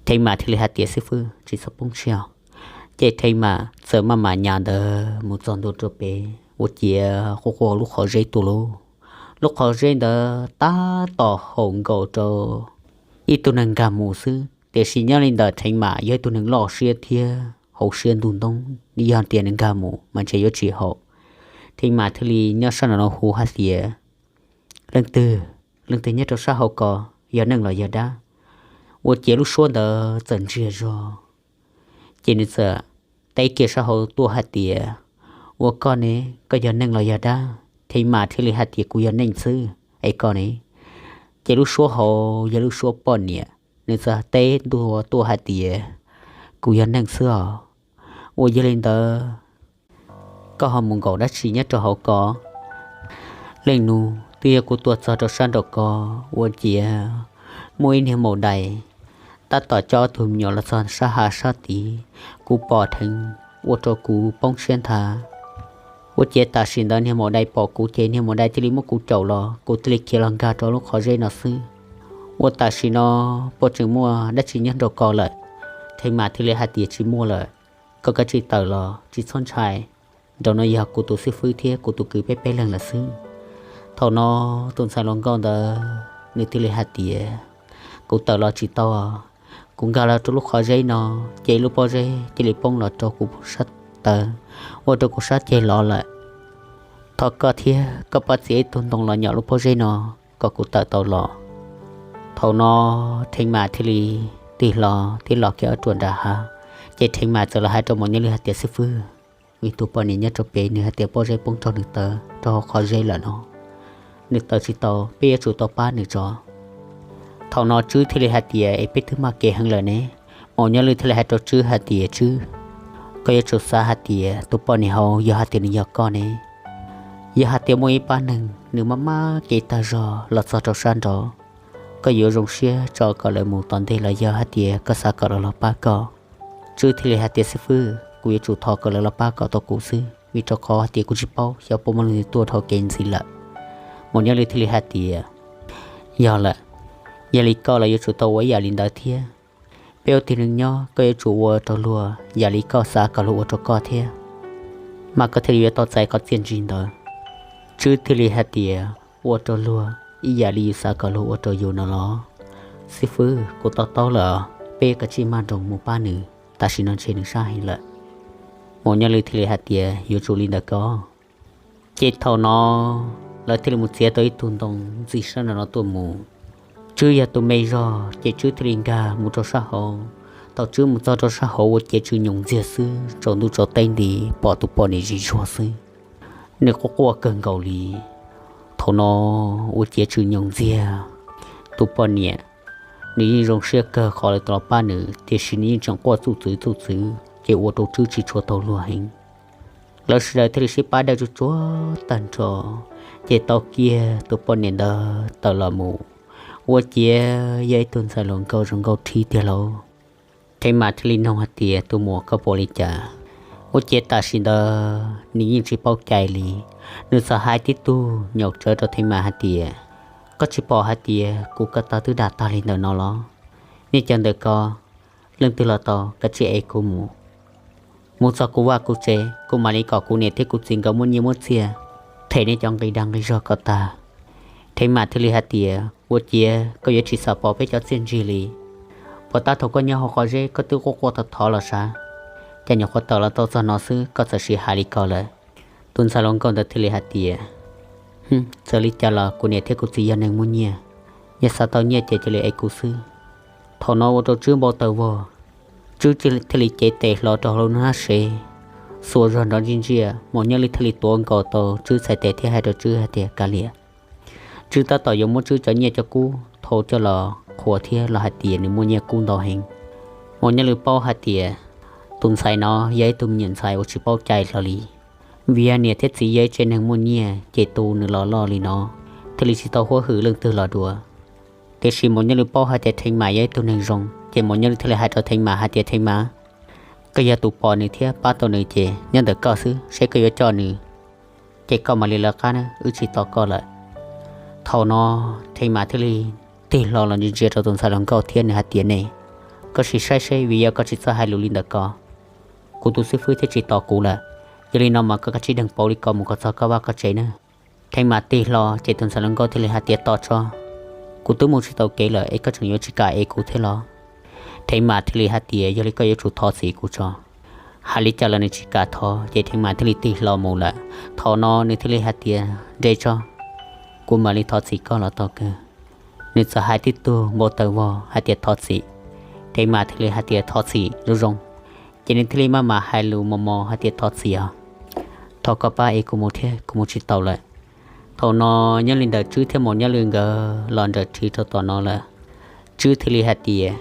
Theev Mam thiaj li hais tias, Xib fwb, tsis txhob poob siab. Ces Theev Mam txawm maj mam nyas ntawd mus txog ntua rau pem, ua ciav quaj quaj lub qhov zeb tuaj lauj. Lub qhov zeb ntawd tab tom haum nkaus rau ib tug neeg nkag mus xwb, tiam sis nyob li ntawm Theev Mam yog ib tug neeg loj siab thiab hauv siab ntuj ntoob, yog tias nws nkag mus mas ntshe yuav tsis haum. Theev Mam thiaj li nyob sab nraum no hu hais tias, Leej twg, leej twg nyob rau sab hauv ko, yog neeg los yog dab? Ua ciav lub suab ntawd txawm ntsiag zog, ces nws txawm teb kiag sab hauv tuaj hais tias, Ua koj ne, koj yog neeg los yog dab? Theev Mam thiaj li hais tias, Kuv yog neeg xwb, es koj ne? Ces lub suab hauv yog lub suab poj niam, nws txawm teb ntua tuaj hais tias, Kuv yog neeg xwb os. Ua yog li ntawd koj ho mus nkaum dab tsi nyob rau hauv ko? Leej nus, twb yog kuv tuaj txog rau sab nraum ko, ua ciav muaj ib niag maum dais tab tom coj tus me nyuam los txog sab hav sab tid, kuv pom dheev, ua rau kuv poob siab nthav. Ua ciav tam sim ntawd niag maum dais pom kuv ces niag maum dais thiaj li muab kuv caum los, kuv thiaj li khiav los nkag rau lub qhov zeb no xwb. Ua tam sim no puas tseem muaj dab tsi nyob nraum ko lawm? Theev Mam thiaj li hais tias, Tsis muaj lawm, koj kav tsij tawm los, tsis txhob ntshai. nraum no yog kuv tus xib fwb thiab kuv tus kwv peb peb leeg lawm xwb. Thaum no tus ntxhais hluas nkauj ntawd nws thiaj li hais tias, kuv tawm los tsis tau, kuv nkag los rau lub qhov zeb no, ces lub pob zeb cia li poob los rau kuv sab taw, ua rau kuv sab ceg lov lawm. Thov koj thiab koj pab txiav ib tug ntoo los nyom lub pob zeb no kom kuv tawm tau los. Thaum no Theev Mas thiaj li tig hlo thiab los kiag ob ruam nram hav, ces Theev Mas txawm los hais rau Maum Nyob Lwj hais tias, xib fwb, muaj ib tug poj niam nyob rau pem, nws hais tias pob zeb poob rau nws taw rau hauv qhov zeb lawm no, nws tawm tsis tau, peb yuav tsum tau pab nws tso. Thaum no Tswb thiaj li hais tias, es peb twb maj kev heev lawm ne. Maum Nyob Lwj thiaj li hais rau Tswb hais tias, Tswb, koj yuav tsum xav hais tias tus poj niam hauv yog hais tias nws yog koj ne, yog hais tias muaj ib pab neeg nws maj maj kev tag zog los txog rau sab nraud, koj yuav zoo siab tso kom lawv mus tom ntej los yog hais tias koj xav kom lawv los pab koj? Tswb thiaj li hais tias, xib fwb, kuv yuav tsum thov kom lawv los pab kom tau kuv xwb, vim rau qhov hais tias kuv tsis paub xyov puas muaj leej twg tuaj dhau kev ntxiv lawm. Maum Nyob Lwj thiaj li hais tias, yog lawm, yog li koj los yuav tsum tau ua ib yam li ntawd thiab. Peb ua tib neeg nyob koj yuav tsum ua rau luag yam li koj xav kom luag ua rau koj thiab, mas koj thiaj li yuav tau txais qhov txiaj ntsig ntawd. Tswb thiaj li hais tias, ua rau luag ib yam li yus xav kom luag ua rau yus no los? Xib fwb, kuv to taub lawm, peb kav tsij maj nroos mus pab nws, tam sim no ntshe nws sab heev lawm. Maum Nyob Lwj thiaj li hais tias, yuav tsum li ntawd koj. Ces thaum no lawv thiaj li mus txiav tau ib tug ntoo ntxig sab nraum no tuaj mus. Tswb yog tus me zog ces Tswb thiaj li nkag mus rau sab hauv. Thaum Tswb mus txog rau sab hauv ua ciav tsw nyoos ntxiag xwb, tsaus ntuj tsaus teb nti pom tus poj niam zis zuag xwb, nws quaj quaj kawg nkaus li. Thaum no ua ciav tsw nyoos ntxiag, tus poj niam nws yeej zoo siab kawg qhov lawv tau los pab nws, tiam sis nws yeej tseem quaj txuj txwv txuj txwv ces ua rau Tswb tsis tshua tau luag heev. Lawv sawv daws thiaj li sib pab dawj tsuag tsuag tag nrho, ces tau kiag tus poj niam ntawd tawm los mus. Ua ciav yog ib tug ntxhais hluas nkauj zoo nkauj thib tiag lauj. Theev Mas thiaj li nug hais tias, tus muam, koj pom li cas? Ua ciav tam sim ntawd nws yeej tsis paub cai li, nws txawm hais tib tug nyaum tsawv rau Theev Mas hais tias, koj tsis pom hais tias kuv ko taw twb dam tag li ntawm no los? Nej cov ntawm ko, leej twg los tau kav tsij ev kuv mus, mus txog kuv vaj kuv tsev, kuv mam li kom kuv niam thiab kuv txiv nkawd muab nyiaj muab txiaj them nej cov nqi dag nqi zog ko tag. Theev Mas thiaj li hais tias, ua ciav koj yuav tsis xav pom peb cov txiaj ntsig li? Puas tab thaum koj nyob hauv qhov zeb koj twb quaj quaj thov thov los sav, cas nyuam qhuav tawm los tau txog no xwb koj txawm sim hais li ko lawm? Tus ntxhais hluas nkauj ntawd thiaj li hais tias, txawm li cas los kuv niam thiab kuv txiv yog neeg muaj nyiaj, yog xav tau nyiaj ces cia li ev kuv xwb. Thaum no ua rau Tswb npau taws vog, Tswb thiaj li cev tes hlo rau hauv lub hnab sev, xuas zog nrov ntsia ntsia. Maum Nyob Lwj thiaj li tuav nkaus tau Tswb txhais tes thiab hais rau Tswb hais tias, kav liam. Tswb tab tom yuav muab Tswb cov nyiaj cov kub thau coj los qhuas thiab los hais tias nws muaj nyiaj kub ntau heev. Maum Nyob Lwj paub hais tias tus ntxhais no yog ib tug me nyuam ntxhais uas tsis paub cai hlo li, vim yog niam thiab txiv yog ib tsev neeg muaj nyiaj ces tu nws los loj li no, thiaj li tsis tau huab hwm leej twg los dua. Tiam sis Maum Nyob Lwj paub hais tias Theev Mas yog ib tug neeg zoo, ces Maum Nyob Lwj thiaj li hais rau Theev Mas hais tias, Theev Mas, koj yog tus pom nws thiab pab tau nws ces nyob ntawm koj xwb, seb koj yuav coj nws ces koj mam li lawv qab na, wb tsis tos koj lawm. Thaum no Theev Mas thiaj li tig hlo los ntsia ntsia rau tus ntxhais hluas nkauj thiab nws hais tias, ne, koj sim saib seb, vim yog koj tsis txawj hais lus li ntawm ko, kuv tus xib fwb thiaj tsis tos kuv lawm. Yog li no mas koj kav tsij deeg pauv li ko mus kom txog koj vaj koj tsev na. Theev Mas tig hlo ces tus ntxhais hluas nkauj thiaj li hais tias, tos tso, kuv twb mus tsis tau kev lawm es koj tseem yuav tsis kam ev kuv thiab los? Theev Mas thiaj li hais tias, yog li koj yuav tsum thov txim kuv tso. Hais li cas los nws tsis kam thov ces Theev Mas thiaj li tig hlo mus lawm. Thaum no nws thiaj li hais tias, nres tso, kuv mam li thov txim koj los tau kawg. Nws txawm hais tib tug npau taws vog hais tias, thov txim. Theev Mas thiaj li hais tias, thov txim zoo zoo. Ces nws thiaj li maj mam hais lus mos mos hais tias, thov txim os, thov koj pab ev kuv mus thiab, kuv mus tsis tau lawm. Thaum no nyob li ntawm Tswb thiab Maum Nyob Lwj nkawd los nrawm rhiv rau tom no lawm. Tswb thiaj li hais tias,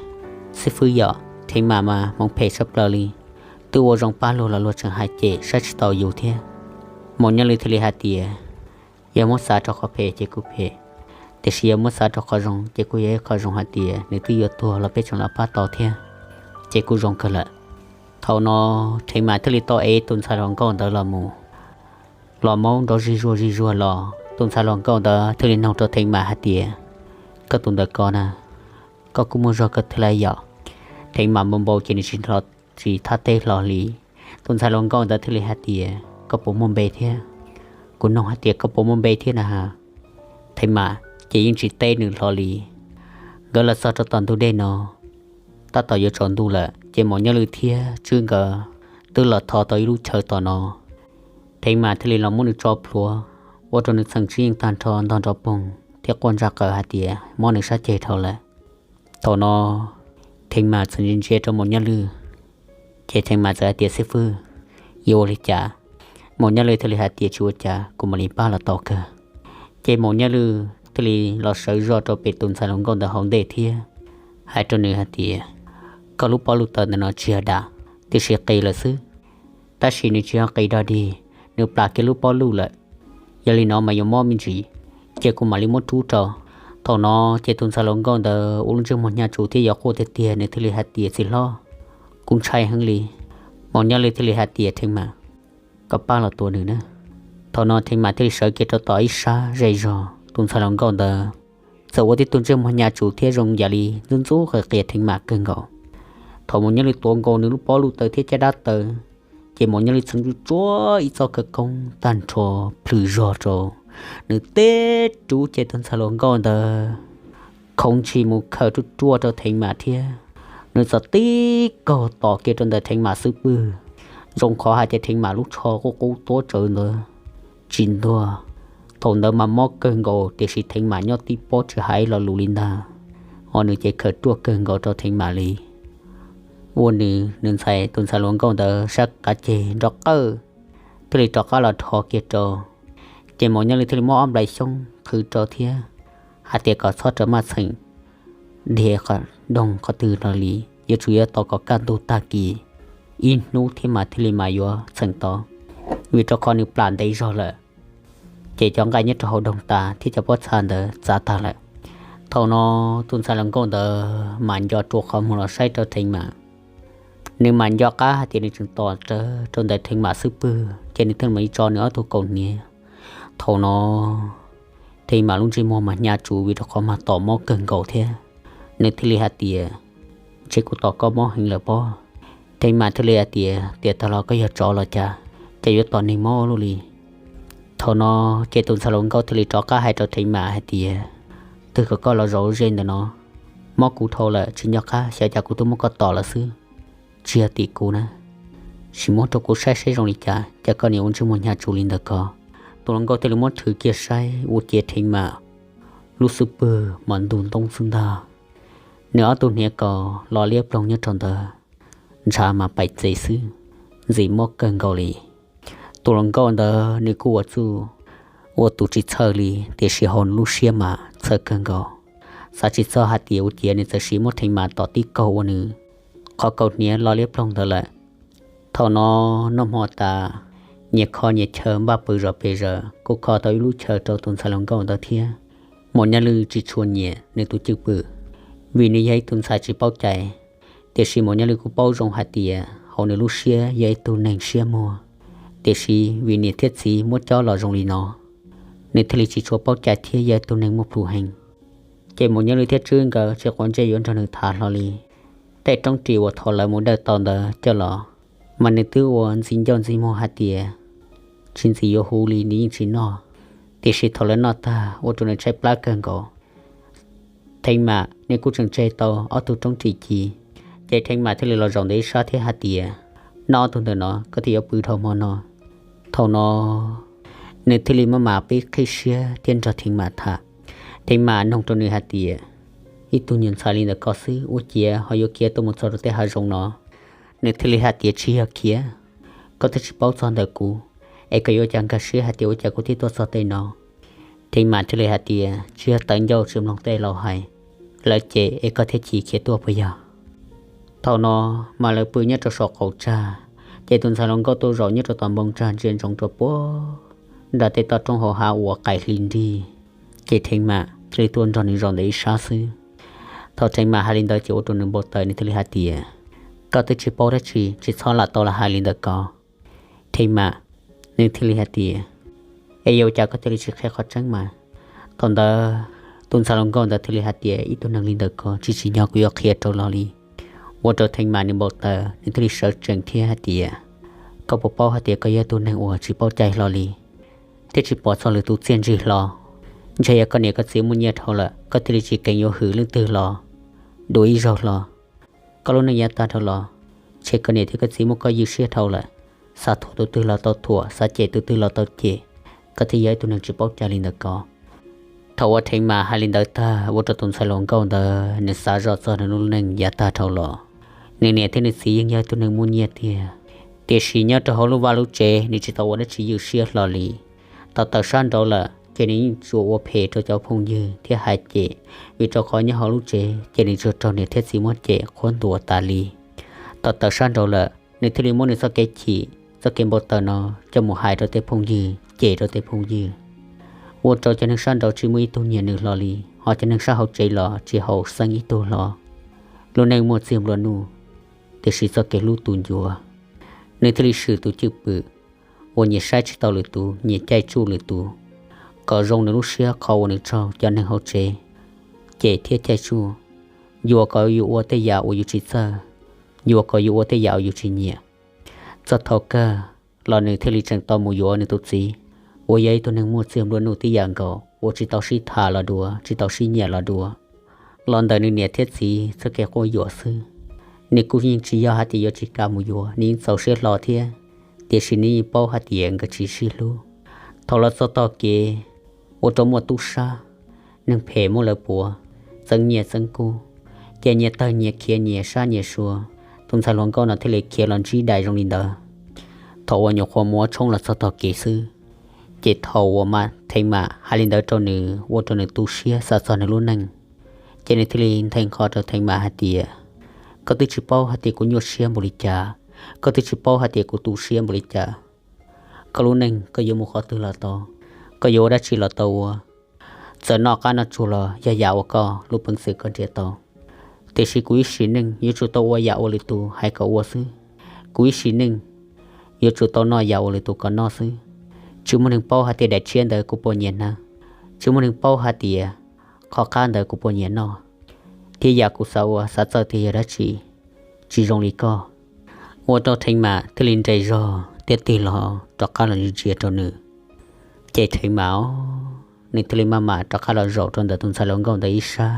xib fwb yom, Theev Mas mas hmoov phem tshaj plaws li, twb ua zoo pab luag los luag tseem hais cem saib tsis taus yus thiab. Maum Nyob Lwj thiaj li hais tias, yog muab xav rau qhov phem ces kuj phem, tiam sis yog muab xav rau qhov zoo ces kuj yog ib qho zoo hais tias nws twb yuav tuag los peb tseem los pab tau thiab, ces kuj zoo kawg lawm. Thaum no Theev Mas thiaj li tau ev tus ntxhais hluas nkauj ntawd los mus. Los maub nrov zig zuag zig zuag los, tus ntxhais hluas nkauj ntawd thiaj li nug rau Theev Mas hais tias, koj tus ntawm ko na, koj kuj muaj zog kawg thiab lauj yom? Theev Mas npau npau ces nws tsis, tsis thab teb hlo li. Tus ntxhais hluas nkauj ntawd thiaj li hais tias, koj puas muaj npe thiab? Kuv nug hais tias koj puas muaj npe thiab na has. Theev Mam ces yeej tsis teb nws hlo li. Nkawd los txog rau tom ntug dej no, tab tom yuav tsaus ntuj lawm ces Maum Nyob Lwj thiab Tswb nkawd twb los tho tau ib lub chaw tom no. Theev Mam thiaj li los muab nws tso plhuav, ua rau nws txheem tsis yeej tag nrho ntog nrov poog thiab quaj ntsa qaws hais tias mob nws sab ceg dhau lawm. Thaum no Theev Mam txawm ntsia ntsia rau Maum Nyob Lwj, ces Theev Mam txawm hais tias, Xib fwb, yuav ua li cas? Maum Nyob Lwj thiaj li hais tias, Tsis ua cas, kuv mam li pab los tau kawg. Ces Maum Nyob Lwj thiaj li los sawv zog rau pem tus ntxhais hluas nkauj ntawd hauv ntej thiab hais rau nws hais tias, Koj lub pob luj taws ntawm no tsis yog dam, tiam sis qis lawm xwb. Tab sis nws tsis yog qis dog dig, nws plam kiag lub pob luj lawm. Yog li no mas yuav mob me ntsis, ces kuv mam li muab rub rau. Thaum no ces tus ntxhais hluas nkauj ntawd ua lub ntsej muag hnyav tsuv thiab yuav quaj tiag tiag, nws thiaj li hais tias, Txiv hlob, kuv ntshai heev li. Maum Nyob Lwj thiaj li hais tias, Theev Mam, koj pab los tua nws na. Thaum no Theev Mam thiaj li sawv kiag rau tom ib sab ze zog, tus ntxhais hluas nkauj ntawd txawm ua tib tug ntsej muag hnyav tsuv thiab zoo yam li ntxub ntxub qias qias Theev Mam kawg nkaus. Thaum Maum Nyob Lwj tuav nkaus nws lub pob luj taws thiab caj dab taws, ces Maum Nyob Lwj txheem tsuj tsuab ib txoj khawv koob tag nrho plhws zog rau nws teb rub, ces tus ntxhais hluas nkauj ntawd khoov ntshis mus khaws ruaj ruaj rau Theev Mam thiab nws txawm tib kaug tom kiag rau ntawm Theev Mam xub pwg, zoo qhov hais tias Theev Mam lub tsho quj qub tuab tsawv ntawd tsis ntuag. Thaum ntawd mas mob kawg nkaus, tiam sis Theev Mam nyob tib pob tsis hais lo lus li ntag, ho nws ces khaws ruaj kawg nkaus rau Theev Mam li. Ua nws, nws ntxhais, tus ntxhais hluas nkauj ntawd sab qav ceg nrov qawj thiaj li rov qab los dhos kiag rau. Ces Maum Nyob Lwj thiaj li muab ob nplais xyoob qhwv rau thiab hais tias kom txhob rau maj txheem dhia doog qhov twg no li, yuav tsum yuav tos kom kaj ntug tag kis ib hnub thiab mas thiaj li mam yuav txheem tau, vim rau qhov nws plam ntev zog lawm. Ces cov nqaij nyob rau hauv doog tas thiab cov pob txha ntawd txav tag lawm. Thaum no tus ntxhais hluas nkauj ntawd mam nco rua qhov muag los saib rau Theev Mam. Nws mam nco qab hais tias nws tseem tom rawv rau ntawm Theev Mam xub pwg, ces nws thiaj mam li tso nws ob tug kaus hniav. Thaum no Theev Mam lub ntsej muag mas hnyav tsuv vim rau qhov mas tom mob kawg nkaus thiab. Nws thiaj li hais tias, Ntshe kuv tom koj mob heev lawm pob. Theev Mam thiaj li hais tias, Tiam tag los koj yog tsov los cas, cas yuav tom neeg mob ua luaj li? Thaum no ces tus ntxhais hluas nkauj thiaj li rov qab hais rau Theev Mam hais tias, Twb kom koj los zaum ze ntawm no, mob kuv dhau lawm tsis nco qab xyov cas kuv twb muab koj tom lawm xwb. Tsis yog tim kuv na, sim muab rau kuv saib saib zoo li cas, cas koj niam ua ntsej muag hnyav tsuv li ntawd ko. Tus hluas nkauj thiaj li muab rhwv kiag saib ua ciav Theev Mam lub xub pwg mas ntu ntoob xwb ntag. Nws ob tug hniav kaus lo liab ploog nyob rau ntawd, ntshav mas paim txes xwb, ntxim mob kawg nkaus li. Tus hluas nkauj ntawd nws kuj ua txuj ua tus tsis txhawj li, tiam sis hauv nws lub siab mas txhawj kawg nkaus. Xav tsis txog hais tias ua ciav nws txawm sim muab Theev Mam tom tib kaug ua nws qhov kaus hniav lo liab ploog ntawd lawm. Thaum no noj hmo tas, nyias kho nyias chaw npaj pw zov pes zaws, kuj kho tau ib lub chaw rau tus ntxhais hluas nkauj ntawd thiab. Maum Nyaj Lwj tsis tshua nyiam nws tus cwj pwm, vim nws yog ib tug ntxhais tsis paub cai. Tiam sis Maum Nyaj Lwj kuj paub zoo hais tias hauv nws lub siab yog ib tug neeg siab muag, tiam sis vim niam thiab txiv muab cob los zoo li no, nws thiaj li tsis tshua paub cai thiab yog ib tug neeg muaj plhus heev. Ces Maum Nyaj Lwj thiab Tswb nkawd tsis quav ntsej yuav nrog nws tham hlo li. Tej roob ris uas thaum lawv mus dawj tau ntawd coj los, mas nws twb ua ntxim ncauj ntxim muag hais tias tsis ntxim yuav huv li nws yeej tsis noj. Tiam sis thaum lawv noj tag ua rau nws tshaib plab kawg nkaus. Theev Mam nws kuj tseem tseg tau ob tug roob ris ci, ces Theev Mam thiaj li los zaum ntawm ib sab thiab hais tias, Noj ob tug ntawm no koj thiaj yuav pw dhau hmo no. Thaum no nws thiaj li maj mam pib qhib siab thiab nrog Theev Mam tham. Theev Mam nug rau nws hais tias, Ib tug nyuag ntxhais li ntawm koj xwb ua ciav ho yuav khiav tuaj mus txog rau tej hav zoov no? Nws thiaj li hais tias, Tsis yog khiav, koj twb tsis paub txog ntawm kuv, es koj yuav ua cas nkag siab hais tias ua cas kuv thiaj tuaj txog tej no? Theev Mam thiaj li hais tias, Tsis yog tawv ncauj tsis mloog tej laus hais, lawv cem es koj thiaj chim khiav tuaj puas yog? Thaum no mas lawv pw nyob rau saum qaum tsag, ces tus ntxhais hluas nkauj tuaj zaum nyob rau tom npoo tsag ntsia ntsoov rau puag nram tej toj roob hauv hav uas qaim hli nrig. Ces Theev Mam thiaj li tuaj nrog nws zaum ntawm ib sab xwb. Thaum Theev Mam hais li ntawd ces ua rau nws npau taws, nws thiaj li hais tias, Koj twb tsis paub dab tsi, tsis txhob lam tau lam hais li ntawm ko. Theev Mam, nws thiaj li hais tias, Es yuav ua cas koj thiaj li tsis qhia qhov tseeb mas? Thaum ntawd tus ntxhais hluas nkauj ntawd thiaj li hais tias, Ib tug neeg li ntawm ko tsis tsim nyog kuv yuav qhia rau los li. Ua rau Theev Mam nws npau taws, nws thiaj li sawv tsees thiab hais tias, Koj puas paub hais tias koj yog tus neeg uas tsis paub cai hlo li, thiab tsis pom txog lwm tus txiaj ntsig hlo? Ntshe yog koj niam koj txiv muaj nyiaj dhau lawm koj thiaj li tsis kheev yuav hwm leej twg los dua ib zaug hlo. Koj lub neej yav tag dhau los, ntshe koj niam thiab koj txiv muab koj ywj siab dhau lawm, xav thuam tus twg los tau thuam, xav cem tus twg los tau cem, koj thiaj yog ib tug neeg tsis paub cai li ntawd ko. Thaum uas Theev Mam hais li ntawd tag ua rau tus ntxhais hluas nkauj ntawd nws xav zoj txog nws lub neej yav tag dhau los. Nws niam thiab nws txiv yeej yog tus neeg muaj nyiaj tiag, tiam sis nyob rau hauv lub vaj lub tsev nws tsis tau ua dab tsi ywj siab hlo li. Tau tawm sab nraud lawm ces nws yeej tsuas ua phem rau cov phooj ywg thiab hais cem, vim rau qhov nyob hauv lub tsev ces nws tsuas raug niam thiab txiv muab cem qhuab ntuas tas li. Tau tawm sab nraud lawm nws thiaj li muab nws txoj kev chim, txoj kev npau taws no coj mus hais rau tej phooj ywg, cem rau tej phooj ywg, ua rau cov neeg sab nraud tsis muaj ib tug nyiam nws hlo li, ho cov neeg sab hauv tsev los tsis haum xeeb ib tug hlo. Lub neej muaj txiag nplua nuj, tiam sis txoj kev hlub tu ncua. Nws thiaj li swm tus cwj pwm uas nyias saib tsis tau lwm tus, nyias caij tsuj lwm tus, kom zoo nws lub siab qhov uas nws raug cov neeg hauv tsev cem thiab caij tsuj. Yuam kom yus ua tej yam uas yus tsis txawj, yuam kom yus ua tej yam uas yus tsis nyiam. Txog thaum kawg los nws thiaj li tseem tau mus yuav nws tus txiv, uas yog ib tug neeg muaj txiag nplua nuj tib yam nkaus, uas tsis tau sib tham los dua, tsis tau sib nyiam los dua, los ntawm nws niam thiab txiv txoj kev quab yuam xwb. Nws kuj yeej tsis yog hais tias yuav tsis kam mus yuav, nws yeej txaus siab hlo thiab, tiam sis nws yeej paub hais tias nkawd tsis sib hlub. Thaum los txog tog kev, ua rau muaj tub sab, neeg phem muab lawv puav, txeeb nyiaj txeeb kub, ces nyias tawg nyias khiav nyias sab nyias sua. Tus ntxhais hluas nkauj no thiaj li khiav los ntsib dais zoo li ntawd. Thaum uas nyuam qhuav mus ua tshoob los txog tog kev xwb, ces thaum uas Theev Mam hais li ntawd rau nws ua rau nws tu siab xav txog nws lub neej, ces nws thiaj li nthe nqho rau Theev Mam hais tias, koj twb tsis paub hais tias kuv nyuaj siab npaum li cas, koj twb tsis paub hais tias kuv tu siab npaum li cas. Koj lub neej koj yuav mus qhov twg los tau, koj yuav ua dab tsi los tau ua. Txawm noj qab noj tsuag los yog yam uas koj lub peev xwm koj nrhiav tau, tiam sis kuv ib sim neej yuav tsum tau ua yam uas lwm tus hais kom ua xwb. Kuv ib sim neej yuav tsum tau noj yam uas lwm tus kom noj xwb. Tsis muaj neeg paub hais tias daim tshiab ntawd kuv puas nyiam hnav, tsis muaj neeg paub hais tias qhov qab ntawd kuv puas nyiam noj, thiab yam kuv xav ua xav txawj tiag yog dab tsi. Tsis zoo li koj. Ua rau Theev Mam thiaj li nres zog thiab tig los rov qab los ntsia rau nws. Ces Theev Mam, nws thiaj li maj mam rov qab los zaum rau ntawm tus ntxhais hluas nkauj ntawd ib sab.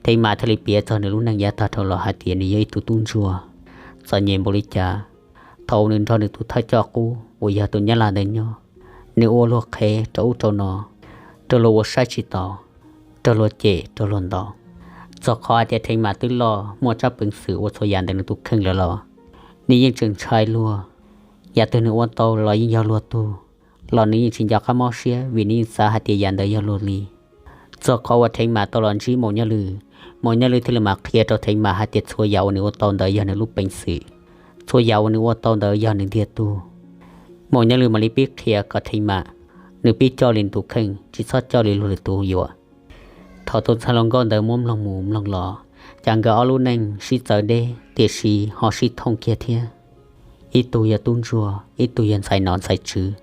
Theev Mam thiaj li piav txog nws lub neej yav tag dhau los hais tias nws yog ib tug tub ntsuag txom nyem npaum li cas. Thaum nws nrog nws tus thawj coj qub uas yog tus nyab laj ntawd nyob, nws ua luag qhev rau ub rau no, raug luag ua saib tsis taus, raug luag cem raug luag ntaus. Txog qhov hais tias Theev Mam twb loj muaj tsab peev xwm ua txhua yam ntawm nws tus kheej lawm los nws yeej tseem ntshai luag. Yam twg nws ua tau los yeej yog luag tug, los nws yeej tsis nco qab mob siab vim nws yeej xav hais tias yam ntawd yog luag li. Txog qhov uas Theev Mam tau los ntsib Maum Nyob Lwm, Maum Nyob Lwm thiaj li mam qhia rau Theev Mam hais tias txhua yam uas nws ua tau ntawd yog nws lub peev xwm, txhua yam uas nws ua tau ntawd yog nws ntiag tug. Maum Nyob Lwm mam li pib qhia kom Theev Mam nws pib coj li nws tus kheej, tsis txhob coj li luag lwm tus yuam. Thaum tus ntxhais hluas nkauj ntawd muab mloog mus mloog los, cas nkawd ob lub neej sib txawv deb tiam sis ho sib thooj kiag thiab. Ib tug yog tub ntsuag, ib tug yog ntxhais nom ntxhais tswv.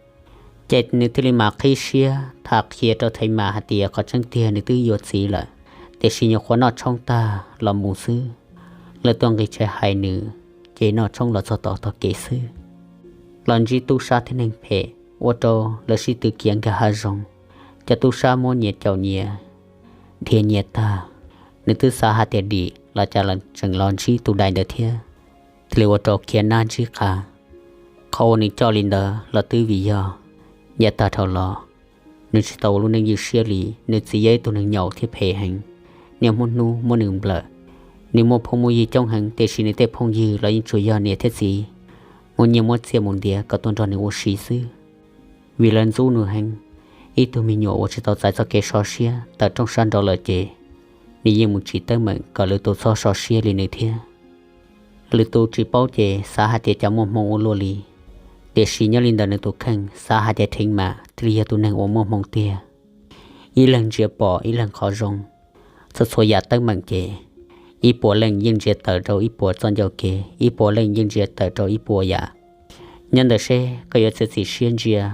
Ces nws thiaj li mam qhib siab tham qhia rau Theev Mam hais tias qhov tseeb tiag nws twb yuav txiv lawm, tiam sis nyuam qhuav noj tshoob tag los mus xwb. Lawv tuaj nqis tshais hais nws, ces noj tshoob los txog tau tog kev xwb, los ntsib tub sab thiab neeg phem, ua rau lawv sib tw khiav nkag hav zoov. Cov tub sab muab nyias caum nyias, dhia nyias tag. Nws twb xav hais tias dim los cas los tseem los ntsib tus dais ntawd thiab, thiaj li ua rau khiav nab ntsib qab. Qhov uas nws coj li ntawd los twb vim yog yav tag dhau los nws tsis tau ua lub neej ywj siab li. Nws txiv yog ib tug neeg nyaum thiab phem heev, niaj hnub hnub muab nws nplawm. Nws muaj phooj muaj ywg coob heev tiam sis nws tej phooj ywg los yeej tsuas yog niam thiab txiv muab nyiaj muab txiaj mus ntiav kom tuaj nrog nws ua si xwb, vim lawv ntxub nws heev. Ib tug me nyuam uas tsis tau txais txoj kev so siab tawm rooj sab nraud lawm ces nws yeej mus tsim teeb meem kom lwm tus txhob so siab li nws thiab. Lwm tus tsis paub ces xav hais tias cas muaj hmoo ua luaj li, tiam sis nyob li ntawm nws tus kheej xav hais tias Theev Mam thiaj li yog tus neeg uas muaj hmoo tiag. Ib leeg ntsia pom ib leeg qhov zoo, txhua txhua yam teeb meem ces ib puas leej yeej ntsia tawm rau ib puas txoj ncauj kev, ib puas leej yeej ntsia tawm rau ib puas yam. Nyob ntawm seb koj yuav txiav txim siab ntsia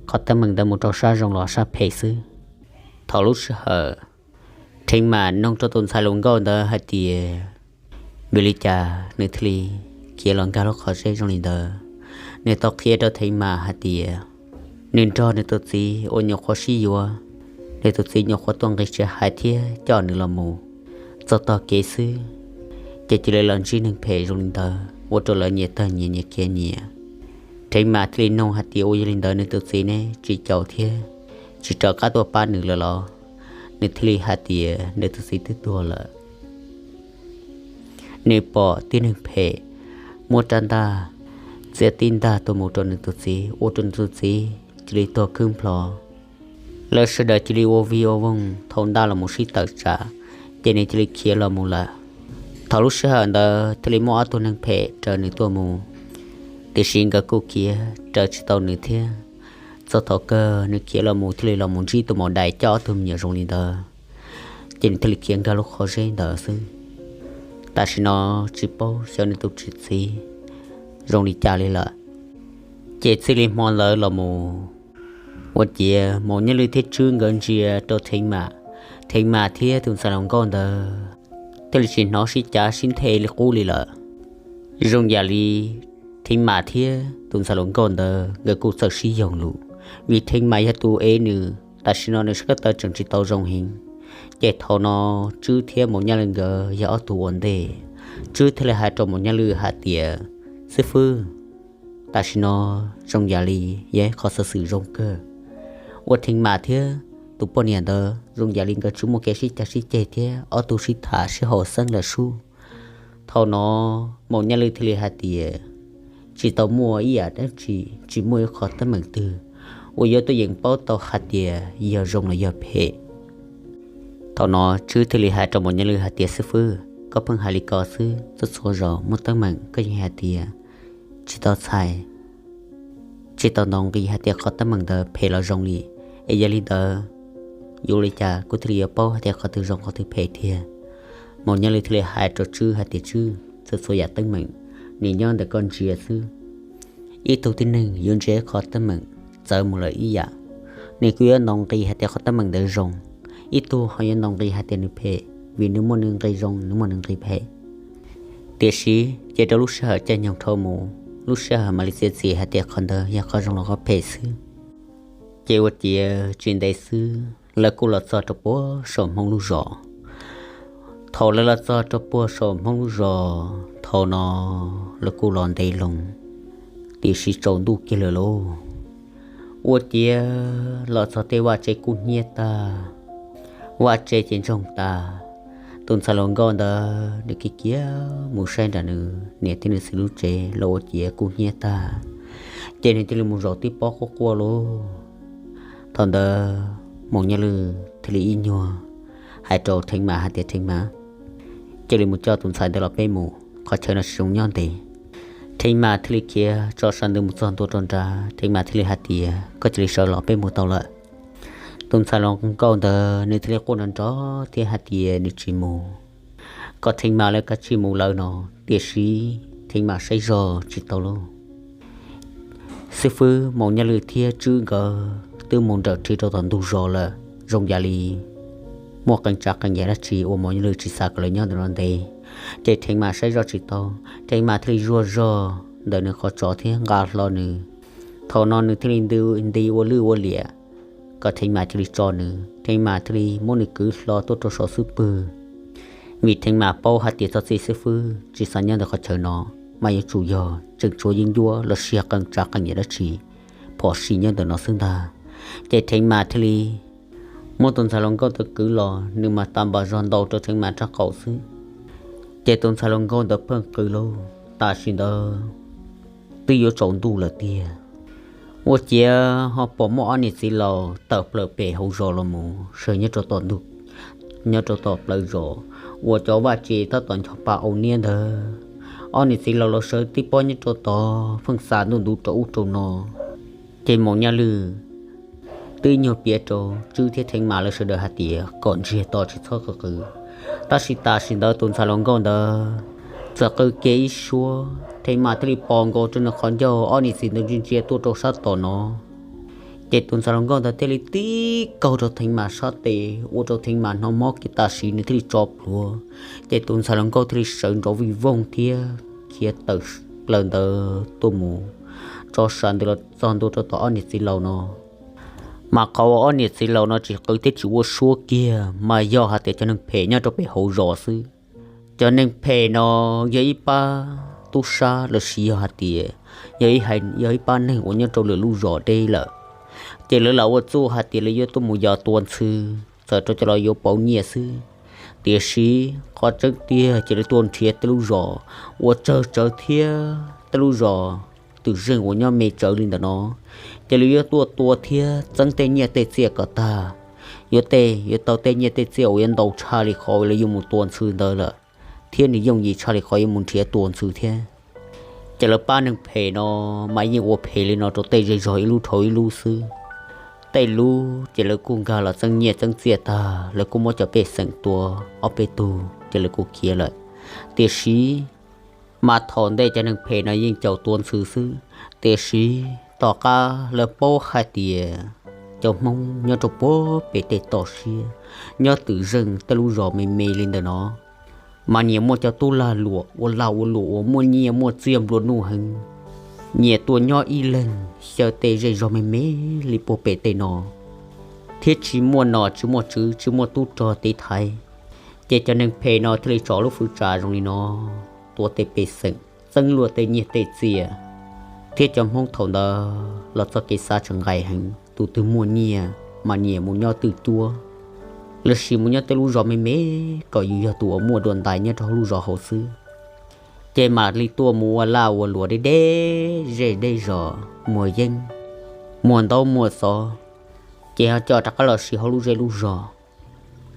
qhov teeb meem ntawd mus rau sab zoo los sab phem xwb. Thaum lub sij hawm Theev Mam nug rau tus ntxhais hluas nkauj ntawd hais tias vim li cas nws thiaj li khiav los nkag lub qhov zeb zoo li ntawd, nws tau qhia rau Theev Mas hais tias nws nrog nws tus txiv uas nyuam qhuav sib yuav, nws tus txiv nyuam qhuav tuaj nqis tsev hais thiab coj nws los mus txog tog kev xwb, ces cia li los ntsib neeg phem zoo li ntawd ua rau lawv nyias tag nyias, nyias khiav nyias. Theev Mas thiaj li nug hais tias ua yog li ntawd nws tus txiv ne tsis caum thiab tsis raws qab tuaj pab nws lawm los? Nws thiaj li hais tias nws tus txiv twb tuag lawm. Nws pom tib neeg phem muab rab ntaj txiav tib ntaj tuaj mus rau nws tus txiv ua rau nws tus txiv cia li tuag khwb nplho. Lawv sawv daws cia li ua vig ua voog thau ntaj los mus sib tawm tsam, ces nws cia li khiav los mus lawm. Thaum lub sij hawm ntawd thiaj li muaj ob tug neeg phem raws nws tuaj mus, tiam sis nkawd kuj khiav raws tsis tau nws thiab. Txog thaum kawg nws khiav los mus thiaj li los mus ntsib tus maum dais coj ob tug me nyuam zoo li ntawd, ces nws thiaj li khiav nkag lub qhov zeb ntawd xwb. Tam sim no tsis paub xyov nws tus txiv zoo li cas li lawm. Ces txij li hmo ntawd los mus, ua ciav Maum Nyaj Lwj thiab Tswb nkawd ntsia rau Theev Mas, Theev Mas thiab tus ntxhais hluas nkauj ntawd thiaj li tsis hnov sib cav sib nthe li qub li lawm. Zoo yam li Theev Mas thiab tus ntxhais hluas nkauj ntawd nkawd kuj txawj sib yoog lus, vim Theev Mas yog tus ev nws, tam sim no nws sab kab taw tseem tsis tau zoo heev. Ces thaum no Tswb thiab Maum Nyaj Lwj nkawd yog ob tug ua ntej. Tswb thiaj li hais rau Maum Nyaj Lwj hais tias, Xib fwb, tam sim no zoo yam li yog ib qho xov xwm zoo kawg. Ua Theev Mas thiab tus poj niam ntawd zoo yam li nkawd tsis muaj kev sib cav sib ceg thiab ob tug sib tham sib haum xeeb lawm sub. Thaum no Maum Nyaj Lwj thiaj li hais tias, Tsis tau muaj ib yam dab tsi, tsis muaj ib qho teeb meem twg uas yuav tuaj yeem paub tau hais tias yog zoo los yog phem. Thaum no Tswb thiaj li hais rau Maum Nyaj Lwj hais tias, Xib fwb, koj pheej hais li ko xwb, txhua txhua zaus muaj teeb meem koj yeej hais tias tsis tau txhais, tsis tau ntaus nqi hais tias qhov teeb meem ntawd phem los zoo li. Es yog li ntawd, yuav ua li cas kuv thiaj li yuav paub hais tias qhov twg zoo qhov twg phem tiag? Maum Nyaj Lwj thiaj li hais rau Tswb hais tias, Tswb, txhua txhua yam teeb meem nws nyob ntawm koj ntsia xwb. Ib tug tib neeg yuav ntsia ib qho teeb meem txawv mus lawm ib yam, nws kuj yuav ntaus nqi hais tias qhov teeb meem ntawd zoo. Ib tug ho yuav ntaus nqi hais tias nws phem, vim nws muaj nws nqi zoo, nws muaj nws nqi phem. Tiam sis cia rau lub sij hawm caij nyoog dhau mus, lub sij hawm mam li txiav txim hais tias qhov ntawd yog qhov zoo los qhov phem xwb. Ces ua ciav tsis ntev xwb lawv kuj los txog rau puag saum Hmoob lub zos. Thaum lawv los txog rau puag saum Hmoob lub zos, thaum no lawv kuj los ntev loo, tiam sis tsaus ntuj kiag lawm lauj. Ua ciav los txog tej vaj tse kub hnyiab tag, vaj tse ces ntsoog tas. Tus ntxhais hluas nkauj ntawd nws kiv kiag mus saib nram nws niam thiab nws txiv lub tsev los ua ciav kub hnyiab tag, ces nws thiaj li mus zaum tib pob quaj quaj lauj. Thaum ntawd Maum Nyaj Lwj thiaj li ib nyuag hais rau Theev Mas hais tias, Theev Mas, cia li mus coj tus ntxhais ntawd los peb mus, qhov chaw no tsis zoo nyob ntev. Theev Mas thiaj li khiav tso sab ntawd mus txog ntua rau nrad, Theev Mas thiaj li hais tias, Koj cia li sawv los peb mus tau lawm. Tus ntxhais hluas nkauj ntawd nws thiaj li quaj nrov nrov thiab hais tias nws tsis mus, kom Theev Mas lawv kav tsij mus lawv no, tiam sis Theev Mas saib zog tsis tau lauj. Xib fwb Maum Nyaj Lwj thiab Tswb nkawd twb mus nrawm rhe rau tom ntug zos lawm, zoo yam li muaj qee tsav qee yam dab tsi uas Maum Nyaj Lwj tsis xav kom lawv nyob ntawm no ntev. Ces Theev Mas saib zoj tsis tau, Theev Mas thiaj li zuaj zog ntawm nws qhov tsos thiab nqa hlo nws. Thaum no nws thiaj li nti ua lwj ua liam kom Theev Mas cia li tso nws, Theev Mas thiaj li muab nws kwv hlo tuaj rau saum xub pwg. Vim Theev Mas paub hais tias txog txij xib fwb tsis xav nyob ntawm qhov chaw no, mas yuav tsum yog tseem tshuav yeeb ncuab los sis yog qee tsav qee yam dab tsi phom sij nyob ntawm no xwb ntag. Ces Theev Mas thiaj li muab tus ntxhais hluas nkauj ntawd kwv los, nws mas tas npas zog ntaus rau Theev Mas rab qaum xwb, ces tus ntxhais hluas nkauj ntawd pheej qw lauj. Tam sim ntawd twb yuav tsaus ntuj lawm tiag, ua ciav ho pom muaj ob niam txiv laus tawm plaws pem hauv zos los mus sawv nyob rau tom ntug, nyob rau tom plawv zos uas cov vaj tse tab tom ncho pa au niab ntawd. Ob niam txiv laus los sawv tib pob nyob rau tod pheej xa ntuj ntuv rau ub rau no. Ces Maum Nyaj Lwj twb nyuag piav rau Tswb thiab Theev Mas lawv sawv daws hais tias kom ntsiag to tsis txhob qw qw. Tab sis tam sim ntawd tus ntxhais hluas nkauj ntawd txawm qw kiag ib suab, Theev Mas thiaj li pos nkaus rau nws qhov ncauj, ob niam txiv ntawd ntsia ntsia tuaj rau sab tom no. Ces tus ntxhais hluas nkauj ntawd thiaj li tib kaug rau Theev Mas sab tes ua rau Theev Mas hnov mob kiag tam sim nws thiaj li tso plhuav. Ces tus ntxhais hluas nkauj thiaj li sawv nrov vij voog thiab khiav tawm plaws ntawd tuaj mus tso sam ntws los txog ntua rau tom ob niam txiv laus no. Mas qhov uas ob niam txiv laus no tsis qw thiab tsis ua suab kiag mas yog hais tias cov neeg phem nyob rau pem hauv zos xwb. Cov neeg phem no yog ib pab tub sab los sis yog hais tias yog ib, yog ib pab neeg uas nyob rau lwm lub zos deb lawm, ces lawv lam ua txuj hais tias lawv yuav tuaj mus yos tua ntxhw, txawm rau cov los yuav pauv nyiaj xwb. Tiam sis qhov tseeb tiag ces lawv tuaj nrhiav tej lub zos uas tsawg tsawg thiab tej lub zos twm zeej uas nyob me tsawv li ntawm no, ces lawv yuav tuaj tua thiab txeeb tej nyiaj tej txiaj kom tag. Yuav tej, yuav tau tej nyiaj tej txiaj uas yuav ntau tshaj li qhov lawv yuav mus tua ntxhw ntawd lawm, thiab nws yooj yim tshaj li qhov yuav mus nrhiav tua ntxhw thiab. Ces lawv pab neeg phem no mas yeej ua phem li no rau tej zej zog ib lub dhau ib lub xwb. Tej lub ces lawv kuj nkag los txeeb nyiaj txeeb txiaj tag, lawv kuj muab cov pej xeem tua ob peb tug ces lawv kuj khiav lawm. Tiam sis mas thaum ntej cov neeg phem no yeej caum tua ntxhw xwb, tiam sis tom qab lawv paub hais tias cov Hmoob nyob rau puag pem tej toj siab, nyob twm zeej tej lub zos me me li ntawm no, mas nyias muaj cov tub lag luam ua lag ua luam uas muaj nyiaj muaj txiaj nplua nuj heev, nyias tuaj nyob ib leeg xyaw tej zej zog me me li puag pem tej no, thiab tsis muaj nom tsis muaj tswv tsis muaj tub rog tiv thaiv. Ces cov neeg phem no thiaj li tso lub fwv tsa zoo li no, tua tej pej xeem, txeeb luag tej nyiaj tej txiaj, thiab cov Hmoob thaum ntawd los txoj kev xav tseem nqaim heev, tus twg muaj nyiaj mas nyias mus nyob twj cuab, los sis mus nyob tej lub zos me me kom yus yog tus uas muaj dua ntais nyob rau hauv lub zos hauv xwb. Ces mam li tuaj mus ua lag ua luam deb deb zej deb zos, muag yeeb, muag ntaub muag xov, ces ho coj rov qab los siv hauv lub zej lub zos.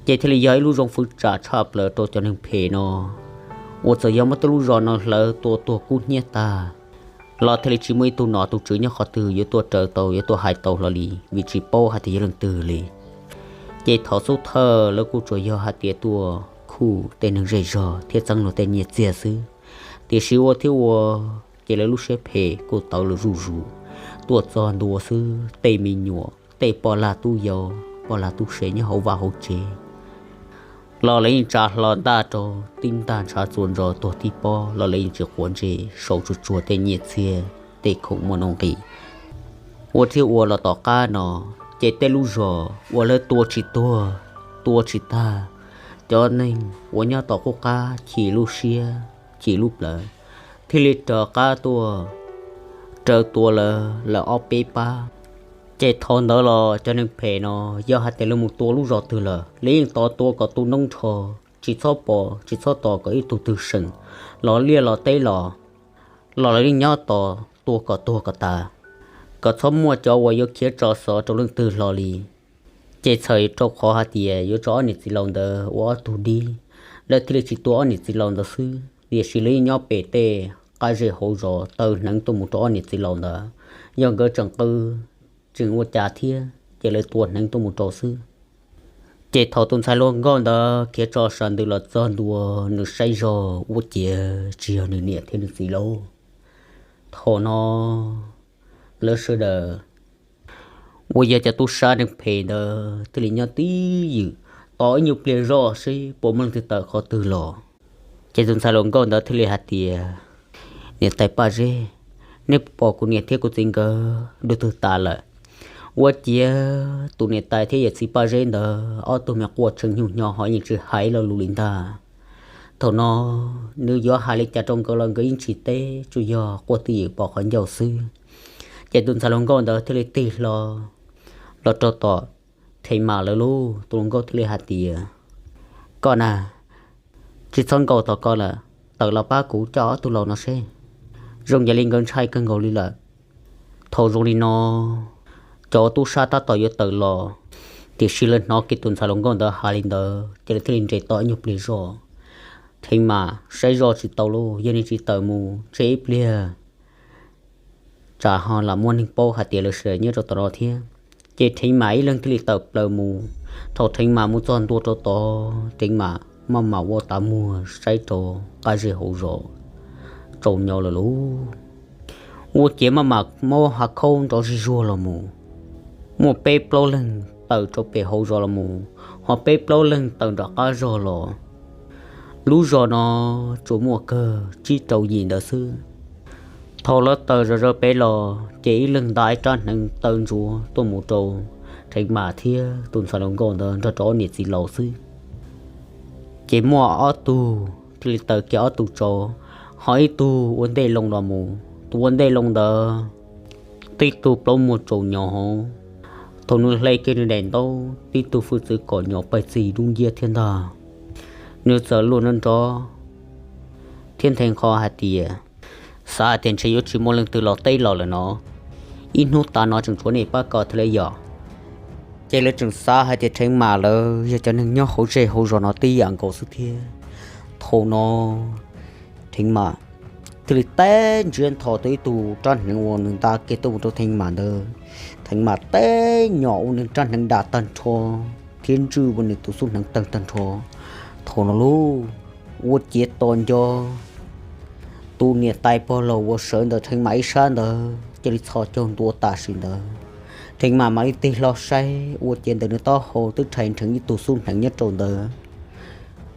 Ces thiaj li yog ib lub zoo fwv tsam tshaj plaws rau cov neeg phem no, uas txawm yog muab tej lub zos no hlawv tua tuag kub hnyiab tag los thiaj li tsis muaj ib tug nom tus tswv nyob qhov twg yuav tuaj raws tau yuav tuaj hais tau hlo li, vim tsis paub hais tias yog leej twg li. Ces thaum xub thawj lawv kuj tsuas yog hais tias tuaj khuj tej neeg zej zog thiab txeeb luag tej nyiaj txiag xwb. Tiam sis ua thiab ua, ces lawv lub siab phem kuj tawv lawm zuj zus, tuaj txog ntua xwb tej me nyuam tej poj lag tub yau, poj lag tub se nyob hauv vaj hauv tsev los lawv yeej tsa hlo ntaj rau tib ntaj ntshav txuas ntsos tuag tib pob los lawv yeej tsis quav ntsej, sau tsuag tsuag tej nyiaj txiag tej khoom muaj nuj nqis. Ua thiab ua los tom qab no, ces tej lub zos uas lawv tua tsis tuag, tua tsis tag, cov neeg uas nyob tom qub qab chim lub siab chim lub plawv, thiaj li rov qab tuaj raws tua lawv lawm ob peb pab. Ces thaum ntawd los cov neeg phem no yog hais tias lawv mus tua lub zos twg lawm, lawv yeej tos tua kom tu noob nrho, tsis txhob pom tsis txhob tos kom ib tug twg seem los liaj los teb los, los lawv yeej nyob tos tua kom tuag kom tas, kom txhob muaj cov uas yuav khiav tso xov rau leej twg hlo li. Ces txhawm rau qhov hais tias yuav tso ob niam txiv laus ntawd ua ob tug dib, lawv thiaj li tsis tua ob niam txiv laus ntawd xwb, tiam sis lawv yeej nyob pem tej qab zej hauv zos taw hneev tuaj mus rau ob niam txiv laus ntawd. Yog nkawd tseem qw tseem ua cas thiab ces lawv tua hneev tuaj mus rau xwb. Ces thaum tus ntxhais hluas nkauj ntawd khiav tso sam ntws los txog ntua, nws saib zog ua ciav tsis yog nws niam thiab nws txiv lauj. Thaum no lawv sawv daws uas yog cov tub sab neeg phem ntawd thiaj li nyob twj ywm tos ib nyuag pliag zoj seb puas muaj leej twg tawm qhov twg los. Ces tus ntxhais hluas nkauj ntawd thiaj li hais tias, Niam tais Paj Zeb, nej pom kuv niam thiab kuv txiv nkawd dua twg tas lawm? Ua ciav tus niam tais thiab yawm txiv Paj Zeb ntawd ob tug me quaj tshee nyuj nyo ho yeej tsis hais lo lus li ntag. Thaum no nws yuav hais li cas rau nkawd los nkawd yeej tsis teb, tsuas yog quaj twj ywm pom qhov ncauj xwb. Ces tus ntxhais hluas nkauj ntawd thiaj li tig hlo los rau tom Theev Mas lawv lauj. Tus hluas nkauj thiaj li hais tias, Koj na, tsis txhob nkaum tom ko lawm, tawm los pab kuv coj ob tug laus no seb. Zoo yam li nkawd ntshai kawg nkaus li lawm. Thaum zoo li no, cov tub sab tab tom yuav tawm los, tiam sis lawv hnov kiag tus ntxhais hluas nkauj ntawd hais li ntawd ces lawv thiaj li nres tos ib nyuag pliag zoj. Theev Mas saib zoj tsis tau lauj, yog nws tsis tawm mus ntshe ib pliag tsam ho lam muaj neeg paub hais tias lawv sawv daws nyob rau tom no thiab. Ces Theev Mas ib leeg thiaj li tawm plaws mus. Thaum Theev Mas mus txog ntua rau tod, Theev Mas maj mam ua tav muag saib rau qab zej hauv zos tsaus nyo lawm lauj. Ua ciav maj mam muab hav khaub nrov zig zuag los mus. Muaj peb plaub leeg tawm rau pem hauv zos los mus, ho peb plaub leeg tawm nram qab zos los. Lub zos no tsuas muaj kawg tsib rau yim ntawd xwb. Thaum lawv tawm zom zaws pem los ces ib leeg nta ib rab hneev taw ntsuav tuaj mus rau Theev Mas thiab tus ntxhais hluas nkauj ntawd nrog rau ob niam txiv laus xwb. Ces muaj ob tug thiaj li taw kiag ob tug tsov, ho ib tug ua ntej loo los mus. Tus ua ntej loo ntawd tib tug plaub muag tsaus nyo hauv, thaum nws hle kiag nws daim ntaub tib tug hwj txwv kom nyo pais txig dub nciab thiab ntag. Nws txawm luag nrov nrov thiab nthe nqho hais tias, xav hais tias ntshe yuav tsis muaj leej twg los teb los lawm no, ib hnub tas no tseem tshuav nej pab ko thiab li yom. Ces lawv tseem xav hais tias Theev Mas lawv yog cov neeg nyob hauv zej hauv zos no tib yam nkaus xwb thiab. Thaum no Theev Mas thiaj li teb ntsiav nto tau ib tug rab hneev uas nws nta kiag tuaj mus rau Theev Mas ntawd. Theev Mas teb nyom ua nws rab hneev dam tag nrho thiab ntswj ua nws tus xub hneev tawg tag nrho. Thaum no lauj, ua ciav tos nco tus niam tais pog laus uas sawv ntawm Theev Mas ib sab ntawd cia li txhos caug ntua tam sim ntawd. Theev Mas mam li tig hlo saib ua ciav ntawm nws taub hau twb rhais nrheev ib tug xub hneev nyob rau ntawd.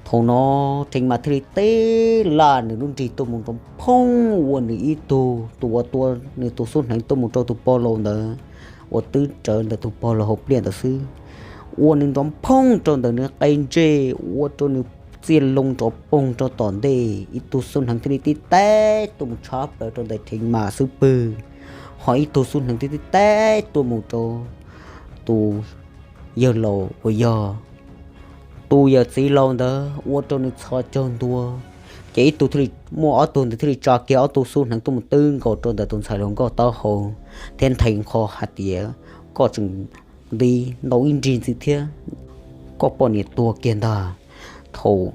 Thaum no Theev Mas thiaj li teb laj nws lub nrig tuaj mus nrov phooj ua nws ib tug tus uas tua nws tus xub hneev tuaj mus rau tus pog laus ntawd uas twb rawv ntawm tus pog laus hauv pliaj ntawd xwb. Ua nws nrov phooj rau ntawm nws qe ntsej ua rau nws txiaj loo nrov poog rau tom ntej, ib tug xub hneev thiaj li tib teb tuaj mus tshab plaws rau ntawm Theev Mas xub pwg, ho ib tug xub hneev thiaj tib teb tuaj mus rau tus yawg laus uas yog tus yawm txiv laus ntawd ua rau nws txhos caug ntua. Ces ib tug thiaj li, muaj ob tug ntawd thiaj li tsa kiag ob tug xub hneev tuaj mus twb nkaus rau ntawm tus ntxhais hluas nkauj taub hau thiab nthe nqho hais tias, koj tseem nti ntau ib nrig ntxiv thiab, koj poj niam tuag kiag ntag. Thaum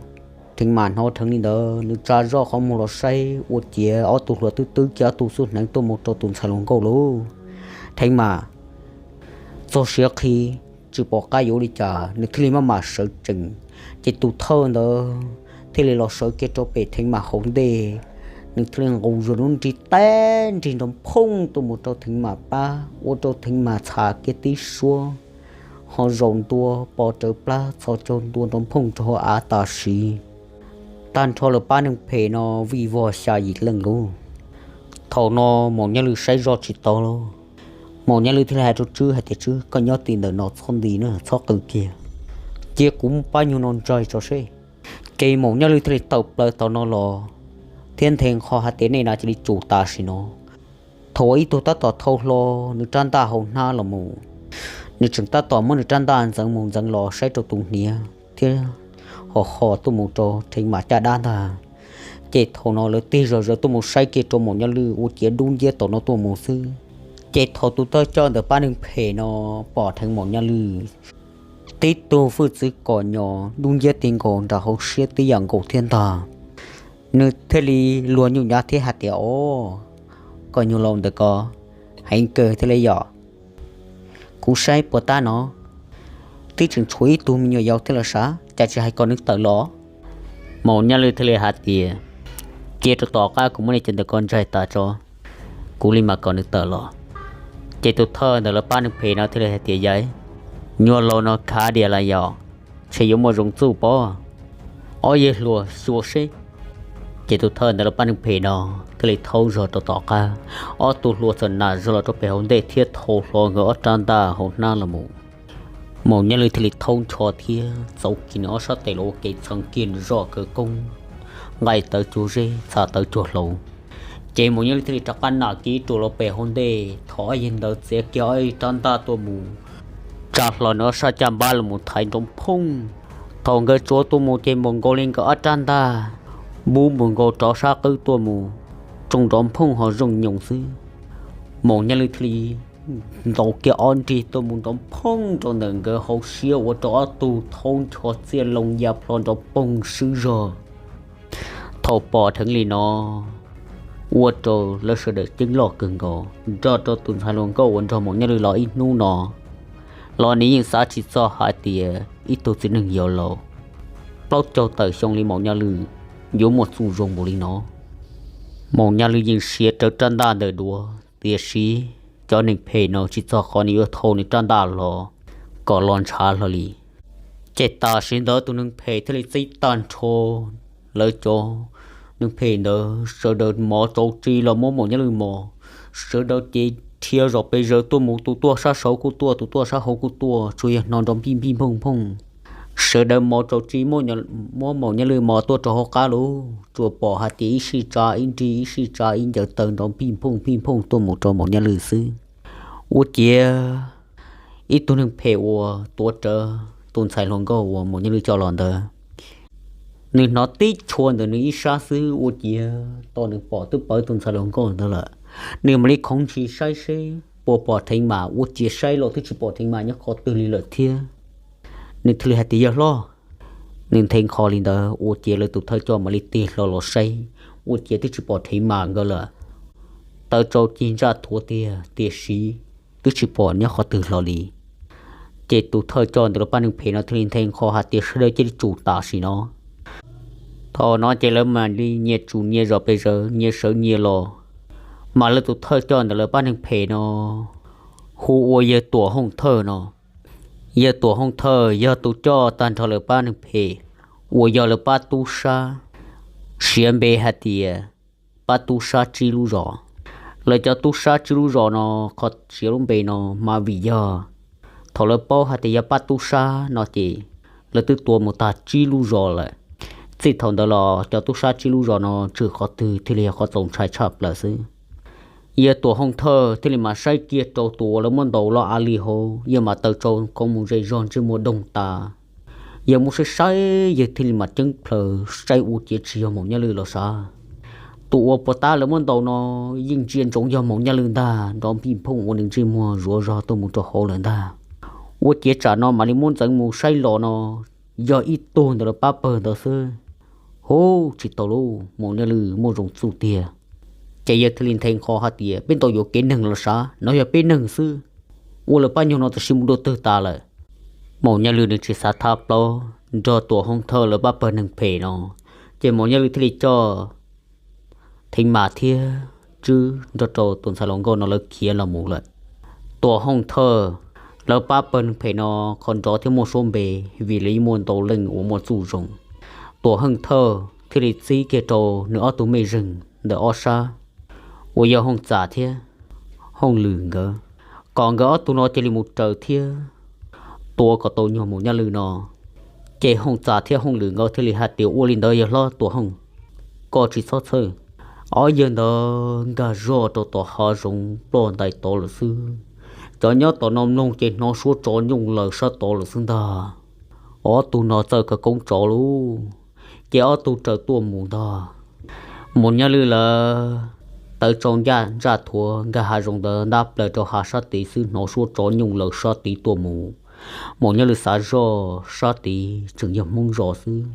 Theev Mas hnov dheev li ntawd nws tsa zoj qhov muag los saib ua ciav ob tug hluas twb twb kiag ob tug xub hneev tuaj mus rau tus ntxhais hluas nkauj lauj. Theev Mas txog siav qhi tsis pom qab yuav ua li cas nws thiaj li maj mam sawv tsees. Ces tus thawj ntawd thiaj li los sawv kiag rau pem Theev Mas hauv ntej, nws thiaj li nqus zog lub nrig teb nrig nrov phooj tuaj mus rau Theev Mas pab ua rau Theev Mas txham kiag tib suab ho zaum ntua pov rawv plab txhos caug ntua nrov phooj rau hauv av tam sim. Tag nrho lawv pab neeg phem no vij vog xya yim leej lauj. Thaum no Maum Nyaj Lwj saib zoj tsis tau lauj, Maum Nyaj Lwj thiaj li hais rau Tswb hais tias, Tswb, koj nyob tim ntawm no txhob nti na, txhob qw kiag, cia kuv pab nyuag no ntsaig tso seb. Ces Maum Nyaj Lwj thiaj li tawm plaws tom no los thiab nthe nqho hais tias, Nej na cia li tsum tam sim no. Thaum uas ib tug tab tom thau hlo nws rab ntaj hauv hnab los mus, nws tseem tab tom muab nws rab ntaj ntxeev mus ntxeev los saib rau tus hniav thiab ho ho tuaj mus rau Theev Mas caj dab ntag. Ces thaum no lawv tig zog zawg tuaj mus saib kiag rau Maum Nyaj Lwj ua ciav dub nciab tom no tuaj mus xwb. Ces thaum tus thawj coj ntawm pab neeg phem no pom dheev Maum Nyaj Lwj tib tug hwj txwv kom nyo dub nciab ti nkaus nram hauv siab tib yam nkaus thiab ntag, nws thiaj li luag nyuj nyav thiab hais tias, Os, koj nyuag laus ntawm ko heev kawg thiab li yom. Kuv saib puas tab no twb tseem tshuav ib tug me nyuam yaus thiab los sav, cas tsis hais kom nws tawm los? Maum Nyaj Lwj thiaj li hais tias, Cia rau tom qab kuv muab nej cov ntawm ko ntsaig tas tso, kuv li mam kom nws tawm los. Ces tus thawj ntawm lawv pab neeg phem no thiaj li hais tias, Yawg, nyuag laus no khav dias las yom, ntshe yuav muaj zoo txuj pob. Ob yawg hluas xyuas seb. Ces tus thawj ntawm lawv pab neeg phem no thiaj li thaub zog rau tom qab, ob tug hluas txawm nam zog los rau pem hauv ntej thiab thau hlo nkawd ob rab ntaj hauv hnab los mus. Maum Nyaj Lwj thiaj li thaub ncho thiab txauv kiag nws ob sab tes los ua kev txheev kiag nws zoj kaw koob, nqaij tawv cuag zeb txha tawv cuag hlau. Ces Maum Nyaj Lwj thiaj li rov qab nam kiag ib ruam los pem hauv ntej, thov ob yawg ntawd txiav kiag ob rab ntaj tuaj mus tsa hlo nws ob sab caj npab los mus thaiv nrov phooj. Thaum nkawd tsuav tuaj mus ces npaum nkaus li nkawd ob rab ntaj npub npaum nkaus rov sab qwb tuaj mus, tsoo nrov phooj ho zoo nyoos xwb. Maum Nyaj Lwj thiaj li ntaus kiag ob nrig tuaj mus nrov phooj rau ntawm nkawd hauv siab ua rau ob tug thaub ncho txiaj loo ya plho nrov poog swb zog. Thaum pom dheev li no, ua rau lawv sawv daws ceeb loj kawg nkaus, nrog rau tus ntxhais hluas nkauj uas nrog Maum Nyaj Lwj los ib hnub no los nws yeej xav tsis txog hais tias ib tug txiv neej yau laus plaub caug tawm xyoo li Maum Nyaj Lwj yuav muaj txuj zoo npaum li no. Maum Nyaj Lwj yeej siav rawv rab ntaj ntawm duav, tiam sis cov neeg phem no tsis txog qhov nws yuav thau nws rab ntaj los kom los ntshav hlo li. Ces tam sim ntawd tus neeg phem thiaj li txib tag nrho lawv cov neeg phem ntawd sawv daws mov tsaus tsi los muab Maum Nyaj Lwm mos, sawv daws ces dhia zom pes zaws tuaj mus, tus tuaj sab saud kuj tuaj, tus tuaj sab hauv kuj tuaj, tsuas yog hno nrov npij npij nphooj nphooj. Sawv daws mov tsaus tsi, muab Maum Nyaj Lwm mos tuaj rau hauv qab lawm, tsuas pom hais tias ib sij tsa ib nrig, ib sij tsa ib ncaws taw nrov npij nphooj npij nphooj tuaj mus rau Maum Nyaj Lwm xwb. Ua ciav ib tug neeg phem uas tuav rawv tus ntxhais hluas nkauj uas Maum Nyaj Lwm coj los ntawd, nws hnov tib chua ntawm nws ib sab xwb, ua ciav tos nws pom twb pawv tus ntxhais hluas nkauj ntawd lawm. Nws mam li khoov ntshis saib seb puas pom Theev Mas, ua ciav saib los twb tsis pom Theev Mas nyob qhov twg li lawm thiab. Nws thiaj li hais tias, yawg hlob, nws nthe nqho li ntawd, ua ciav lawv tus thawj coj mam li tig hlo los saib, ua ciav twb tsis pom Theev Mas nkawd lawm. Taw tsau cig ntsaj thuav tiag, tiam sis twb tsis pom nyob qhov twg hlo li. Ces tus thawj coj ntawm lawv pab neeg phem no thiaj li nthe nqho hais tias, sawv daws cia li tsum tam sim no. Thaum no ces lawv mam li nyias tsum nyias zom pes zaws, nyias sawv nyias los. Mas lawv tus thawj coj ntawm lawv pab neeg phem no hu ua yawg Tuam Hooj Thawj no. Yawg Tuam Hooj Thawj yog tus coj tag nrho lawv pab neeg phem uas yog lawv pab tub sab, siv npe hais tias pab tub sab tsib lub zos. Lawv cov tub sab tsib lub zos no, qhov siv lub npe no mas vim yog thaum lawv paub hais tias yog pab tub sab no ces lawv twb tua mus tag tsib lub zos lawm. Txij thaum ntawd los cov tub sab tsib lub zos no tsuas qhov twg thiaj li yog qhov txaus ntshai tshaj plaws xwb. Yawg Tuam Hooj Thawj thiaj li mam saib kiag rau tus uas lawv muab ntaus los av li hauv, yawg mam taw tsau khoov mus zej zog ntsej muag doog tas. Yawg muab saib saib, yawg thiaj li mam ceeb plhaws saib ua ciav tsis yog Maum Nyaj Lwm los sav. Tus uas puag ta lawv muab ntaus no yeej ntsia ntsoov yog Maum Nyaj Lwm ntag, nrov npij nphooj ua nws ntsej muag zuav zog tuaj mus rau hauv lawm ntag. Ua ciav tsam no mam li muab ntxeev mus saib los no yog ib tug ntawm lawv pab pawg ntawd xwb. Hu, tsis tau lauj, Maum Nyaj Lwm muaj zoo txuj tiag. Ces yawg thiaj li nthe nqho hais tias, peb ntaus yuam kev neeg los sav, no yog peb neeg xwb, ua lawv pab nyuag no tam sim mus dua twg tas lawm. Maum Nyaj Lwm nws tsis xav thab plaub nrog Tuam Hooj Thawj lawv pab pawg neeg phem no, ces Maum Nyaj Lwm thiaj li coj Theev Mas thiab Tswb nrog rau tus ntxhais hluas nkauj no lawv khiav los mus lawm. Tuam Hooj Thawj lawv pab pawg neeg phem no qhov nrov thiab muaj suab npe, vim lawv yeej muaj ntau leej uas muaj txuj zoo. Tuam Hooj Thawj thiaj li txib kiag rau nws ob tug mej zeeg ntawm ob sab uas yog Hooj Txas thiab Hooj Lwm nkawd, kom nkawd ob tug no cia li mus raws thiab tua kom tau nyuag Maum Nyaj Lwm no. Ces Hooj Txas thiab Hooj Lwm nkawd thiaj li hais tias, ua li ntawd yawg hlob Tuam Hooj, koj tsis txhob txhawj. Ob yawg ntawd nkag zog rau tom hav zoov ploj ntais tod lawm xwb. Cov nyob tom no mloog ces hnov suab tsov nyooj laws sab tod lawm xwb ntag. Ob tug no txawj khawv koob tsov lauj, ces ob tug raws tuaj mus ntag. Maum Nyaj Lwm lawv taw tsau ntsaj thuav nkag hav zoov ntawd ntab plaws rau hav sab tid xwb, hnov suab tsov nyooj laws sab tid tuaj mus. Maum Nyaj Lwm xav zoj sab tid tseem yog Hmoob zos xwb,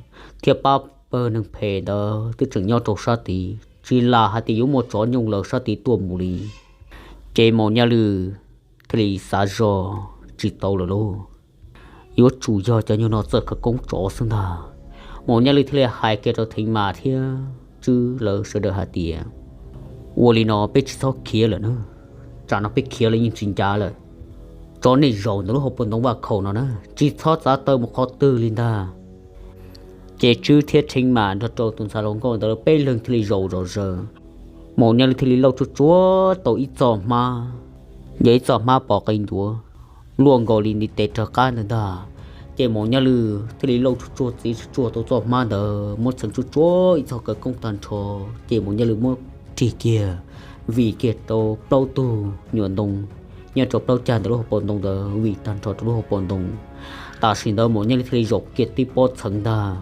thiab pab pawg neeg phem ntawd twb tseem nyob rau sab tid, tsis lam hais tias yuav muaj tsov nyooj laws sab tid tuaj mus li. Ces Maum Nyaj Lwm thiaj li xav zoj tsis tau lawm lauj, yuav tsum yog cov nyuag no txawj khawv koob tsov xwb ntag. Maum Nyaj Lwm thiaj li hais kiag rau Theev Mas thiab Tswb lawv sawv daws hais tias, ua li no peb tsis txhob khiav lawm na, tsam no peb khiav los yeej tsis ncav lawm. Tso nej zaum ntawm lub hauv paus ntoo vaj khaum no na, tsis txhob txav taw mus qhov twg li ntag. Ces Tswb thiab Theev Mas nrog rau tus ntxhais hluas nkauj ntawd lawv peb leeg thiaj li zaum zom zaws. Maum Nyaj Lwm thiaj li lauj tsuag tsuag tau ib txoj hmab, yog ib txoj hmab pom qe ncuav luaj nkaus li ntiv tes rov qab ntawd ntag. Ces Maum Nyaj Lwm thiaj li lauj tsuag tsuag txiav tsuag tsuag tau txoj hmab ntawd, muab txheev tsuag tsuag ib txoj khawv koob tag nrho. Ces Maum Nyaj Lwm muab rig kiag, vim kiag rau plaub tug nyuam ntoo nyob rau plaub cag ntawm lub hauv paus ntoo ntawd, vim tag nrho rau lub hauv paus ntoo. Tam sim ntawd Maum Nyaj Lwm thiaj li zaum kiag tib pob txheev ntag.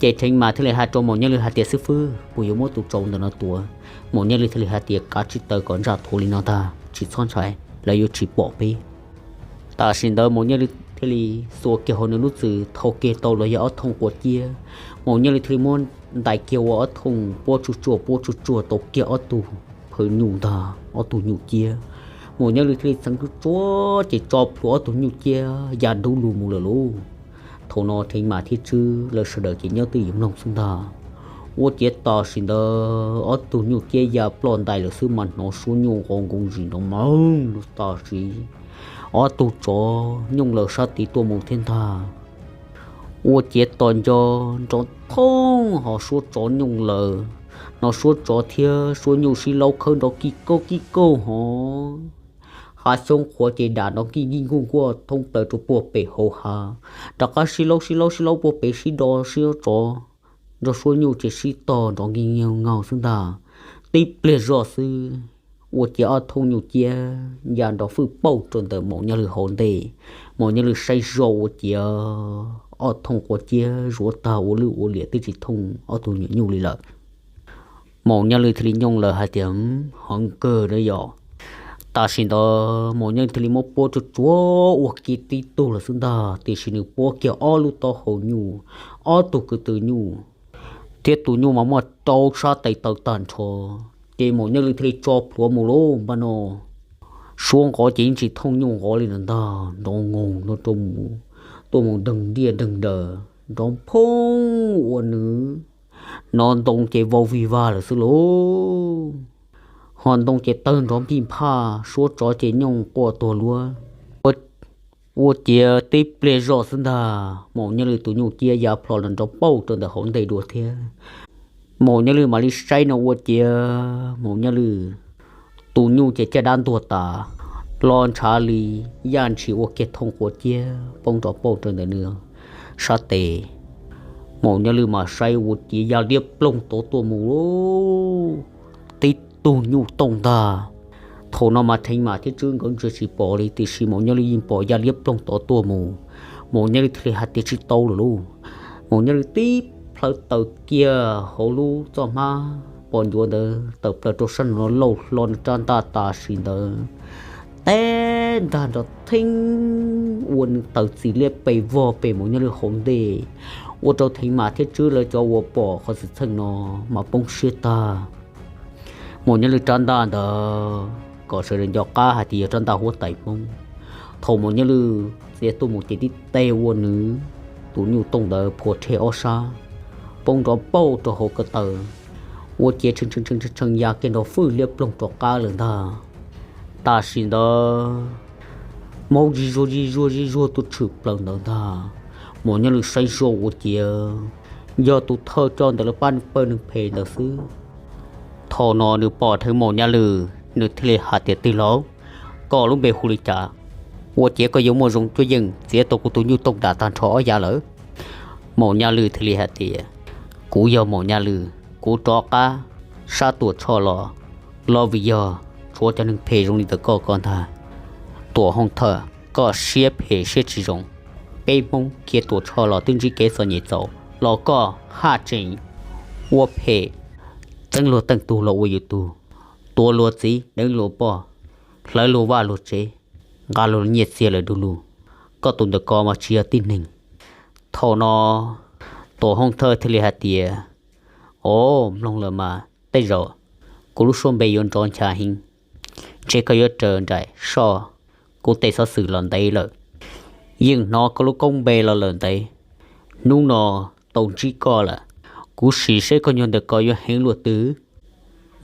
Ces Theev Mas thiaj li hais rau Maum Nyaj Lwm hais tias, xib fwb, puas yuav muab tus tsau ntawm no tuav? Maum Nyaj Lwm thiaj li hais tias, kav tsij taw kom ntsaj thuav li no ntag, tsis txhob ntshai, lawv yuav tsis pom peb. Tam sim ntawd Maum Nyaj Lwm thiaj li xuas kiag hauv nws lub txwm thau kiag tau los yog ob thooj quav ciab. Maum Nyaj Lwm thiaj li muab ntais kiag ua ob thooj puab tsuj tsuag puab tsuj tsuag tau kiag ob tug phaw nyuj ntag, ob tug nyuj ciab. Maum Nyaj Lwm thiaj li txheev tsuj tsuag ces tso plhuav ob tug nyuj ciab ya dub lug mus lawm lauj. Thaum no Theev Mas thiab Tswb lawv sawv daws ces nyob twj ywm mloog xwb ntag. Ua ciav tam sim ntawd ob tug nyuj ciab ya ploj ntais lawm xwb mas hnov suab nyuj qo nkoov zis nrov mloog lub tam sim ob tug tsov nyooj laws sab tid tuaj mus thiab ntag. ua ciav tos nco nrov thooj ho suab tsov nyooj lawm. No suab tsov thiab suab nyuj sib laub khawb nrov kij kauj kij kauj hov. Hav xyoob qhuav ces dam nrov nkij nkij nkuj nkuaj thoob plaws rau puag pem hauv hav. Rov qab sib laub sib laub sib laub puag pem sib do sib tsov nrog suab nyuj ces sib tog nrov nkij nkij nkaug xwb ntag. Tib pliag zoj xwb, ua ciav ob thooj nyuj ciab ya nrov fwj pauj rau ntawm Maum Nyaj Lwm hauv ntej. Maum Nyaj Lwm saib zoj ua ciav ob thooj quav ciab zuav tag ua lwj ua liam twb tsis thooj ob tug nyuam nyuj li lawm. Maum Nyaj Lwm thiaj li nyooj lawm hais tias, Heev kawg na yog. Tam sim ntawd Maum Nyaj Lwm thiaj li muab puab tsuag tsuag ua kiag tib tug lawm xwb ntag, tiam sis nws puab kiag ob lub taub hau nyuj, ob tug kwv tw nyuj thiab tus nyuj mas muaj rau sab tes taw tag nrho. Ces Maum Nyaj Lwm thiaj li tso plhuav mus lauj, npaj no suab nqov ces yeej tsis thooj nyuj nqov li no ntag, nrov nqoos no rau mus, tuaj mus deeg diaj deeg daws, nrov phoob ua nws no ntoo ces vau vig vag lawm xwb lauj. Ho ntoo ces tawg nrov npij nphaj, suab tsov ces nyooj quaj tuag luab. Ua ciav tib pliag zoj xwb ntag, Maum Nyaj Lwm tus nyuj ciab ya plho los nrov pauj rau ntawm hauv ntej dua thiab. Maum Nyaj Lwm mam li saib no ua ciav Maum Nyaj Lwm tus nyuj ces caj dab ntuag tas, los ntshav li yaj ntshis ua kiag thooj quav ciab poob nrov pauj rau ntawm nws sab tes. Maum Nyaj Lwm mas saib ua ciav ya liab ploog tod tuaj mus, tib tug nyuj tooj ntag. Thaum no mas Theev Mam thiab Tswb nkawd ntsia tsis pom li, tiam sis Maum Nyaj Lwm yeej pom ya liab ploog tod tuaj mus. Maum Nyaj Lwm thiaj li hais tias, Tsis tau lawm lauj. Maum Nyaj Lwm tib plhaw taws kiag hauv lub txoj hmab pos ncuav ntawd tawm plaws rau sab nraud lauj, hlo nws rab ntaj tam sim ntawd, teb ntag nrov theeb ua nws tawm txim liab pes vog pem Maum Nyaj Lwm hauv ntej, ua rau Theev Mam thiab Tswb lawv cov uas pom qhov xwm txheej no mas poob siab tag. Maum Nyaj Lwm rab ntaj ntawd kom sawv daws nco qab hais tias yog rab ntaj huab tais Hmoob. Thaum Maum Nyaj Lwm txiav tuaj mus ces tib teg ua nws tus nyuj tooj ntawd phua rhe ob sab, poob nrov pauj rau hauv ko taw, ua ciav tshee tshee tshee ya kiag nrov fwj liab ploog rov qab lawm ntag. Tam sim ntawd maub zig zuag zig zuag zig zuag tuaj tshwm plaws ntawd ntag. Maum Nyaj Lwm saib zoj ua ciav yog tus thawj coj ntawd lawv pab nws pawg nws phem ntawd xwb. Thaum no nws pom dheev Maum Nyaj Lwm, nws thiaj li hais tias, Tij laug, koj lub npe hu li cas? Ua ciav koj yuav muaj zoo cuab yeej txiav tau kuv tus nyuj tooj dam tag nrho ob yav lawm? Maum Nyaj Lwm thiaj li hais tias, Kuv yog Maum Nyaj Lwm, kuv rov qab sab Tuam Tshoj los, los vim yog tshuav cov neeg phem zoo li ntawm koj ko ntag. Tuam Hooj Thawj, koj siab phem siab tsis zoo. Peb Hmoob khiav Tuam Tshoj los twb ntsib kev txom nyem txaus los koj haj tseem ua phem, txeeb luag teej tug los ua yus tug, tuav luag txiv deev luag poj, hlawv luag vaj luag tsev, nqa luag nyiaj txiag lawm du lug. Koj tus ntawm ko mas tsis yog tib neeg. Thaum no Tuam Hooj Thawj thiaj li hais tias, Os, mloog lawm mas tej zaum kuv lub suab npe yuav nrov ncha heev, ntshe koj yuav raws nraim soj kuv tej xov xwm los ntev lawm. Yeej hnov koj lub koob npe los lawm ntev, hnub no tau ntsib koj lawm, kuv sim seb koj nyuag ntawm ko yuav heev luaj twg.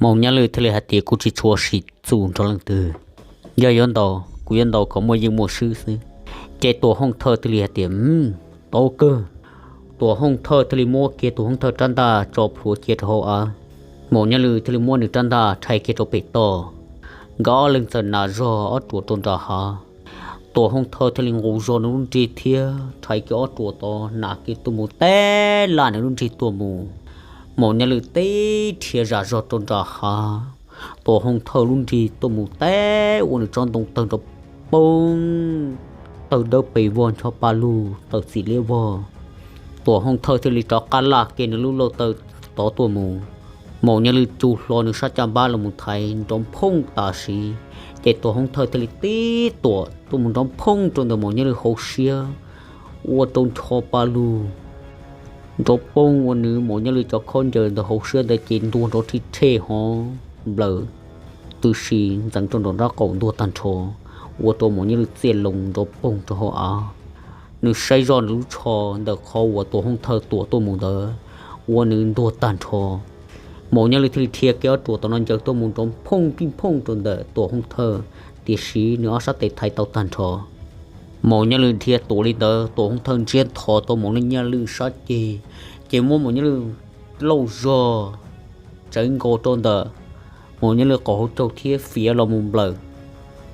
Maum Nyaj Lwm thiaj li hais tias, Kuv tsis tshua sim txuj nrog leej twg, yog yuav ntaus kuv yuav ntaus kom muaj yeej muaj swb xwb. Ces Tuam Hooj Thawj thiaj li hais tias, Tau kawg. Tuam Hooj Thawj thiaj li muab kiag Tuam Hooj Thawj rab ntaj tso plhuav cia rau hauv av. Maum Nyaj Lwm thiaj li muab nws rab ntaj rhais kiag rau pem toj. Nkawd ob leeg txawm nas zog ob ruam rau nram hav. Tuam Hooj Thawj thiaj li nqus zog nws lub nrig thiab rhais kiag ob ruam tod, nas kiag tuaj mus teb laj nws lub nrig tuaj mus. Maum Nyaj Lwm tib rhia zam zog rau nram hav, Tuam Hooj Thawj lub nrig tuaj mus teb ua nws tsob ntoo tawg nrov poob, tawg dawb pes vog ncho pa lug tawm txim liab vog. Tuam Hooj Thawj thiaj li rov qab laj kiag nws lub lauj taw tod tuaj mus. Maum Nyaj Lwm tsuj hlo nws sab caj npab los mus thaiv nrov phooj tam sim, ces Tuam Hooj Thawj thiaj li tib tuam tuaj mus nrov phooj rau ntawm Maum Nyaj Lwm hauv siab, ua rau ncho pa lug nrov poob ua nws Maum Nyaj Lwm cov khaub ncaws ntawm hauv siab ntawd ces ntuag nrov rhi rhe hov nplaws, tws si ntxeev rau nram nraub qaum ntuag tag nrho, ua rau Maum Nyaj Lwm txiaj loo nrov poog rau hauv av. Nws saib zoj nws lub tsho ntawm qhov uas Tuam Hooj Thawj tuam tuaj mus ntawd, ua nws ntuag tag nrho. Maum Nyaj Lwm thiaj li rhia kiag ob ruam tom no ncaws tuaj mus nrov phooj pij phooj rau ntawm Tuam Hooj Thawj, tiam sis nws ob sab tes thaiv tau tag nrho. Maum Nyaj Lwj dhia tuaj li ntawd, Tuam Hooj Thawj ntsiab nthos tau Maum Nyaj Lwj sab ceg, ces muab Maum Nyaj Lwj lauj zog tsev nkaus rau ntawm Maum Nyaj Lwj qhov hauv caug thiab fiav los mus nplawm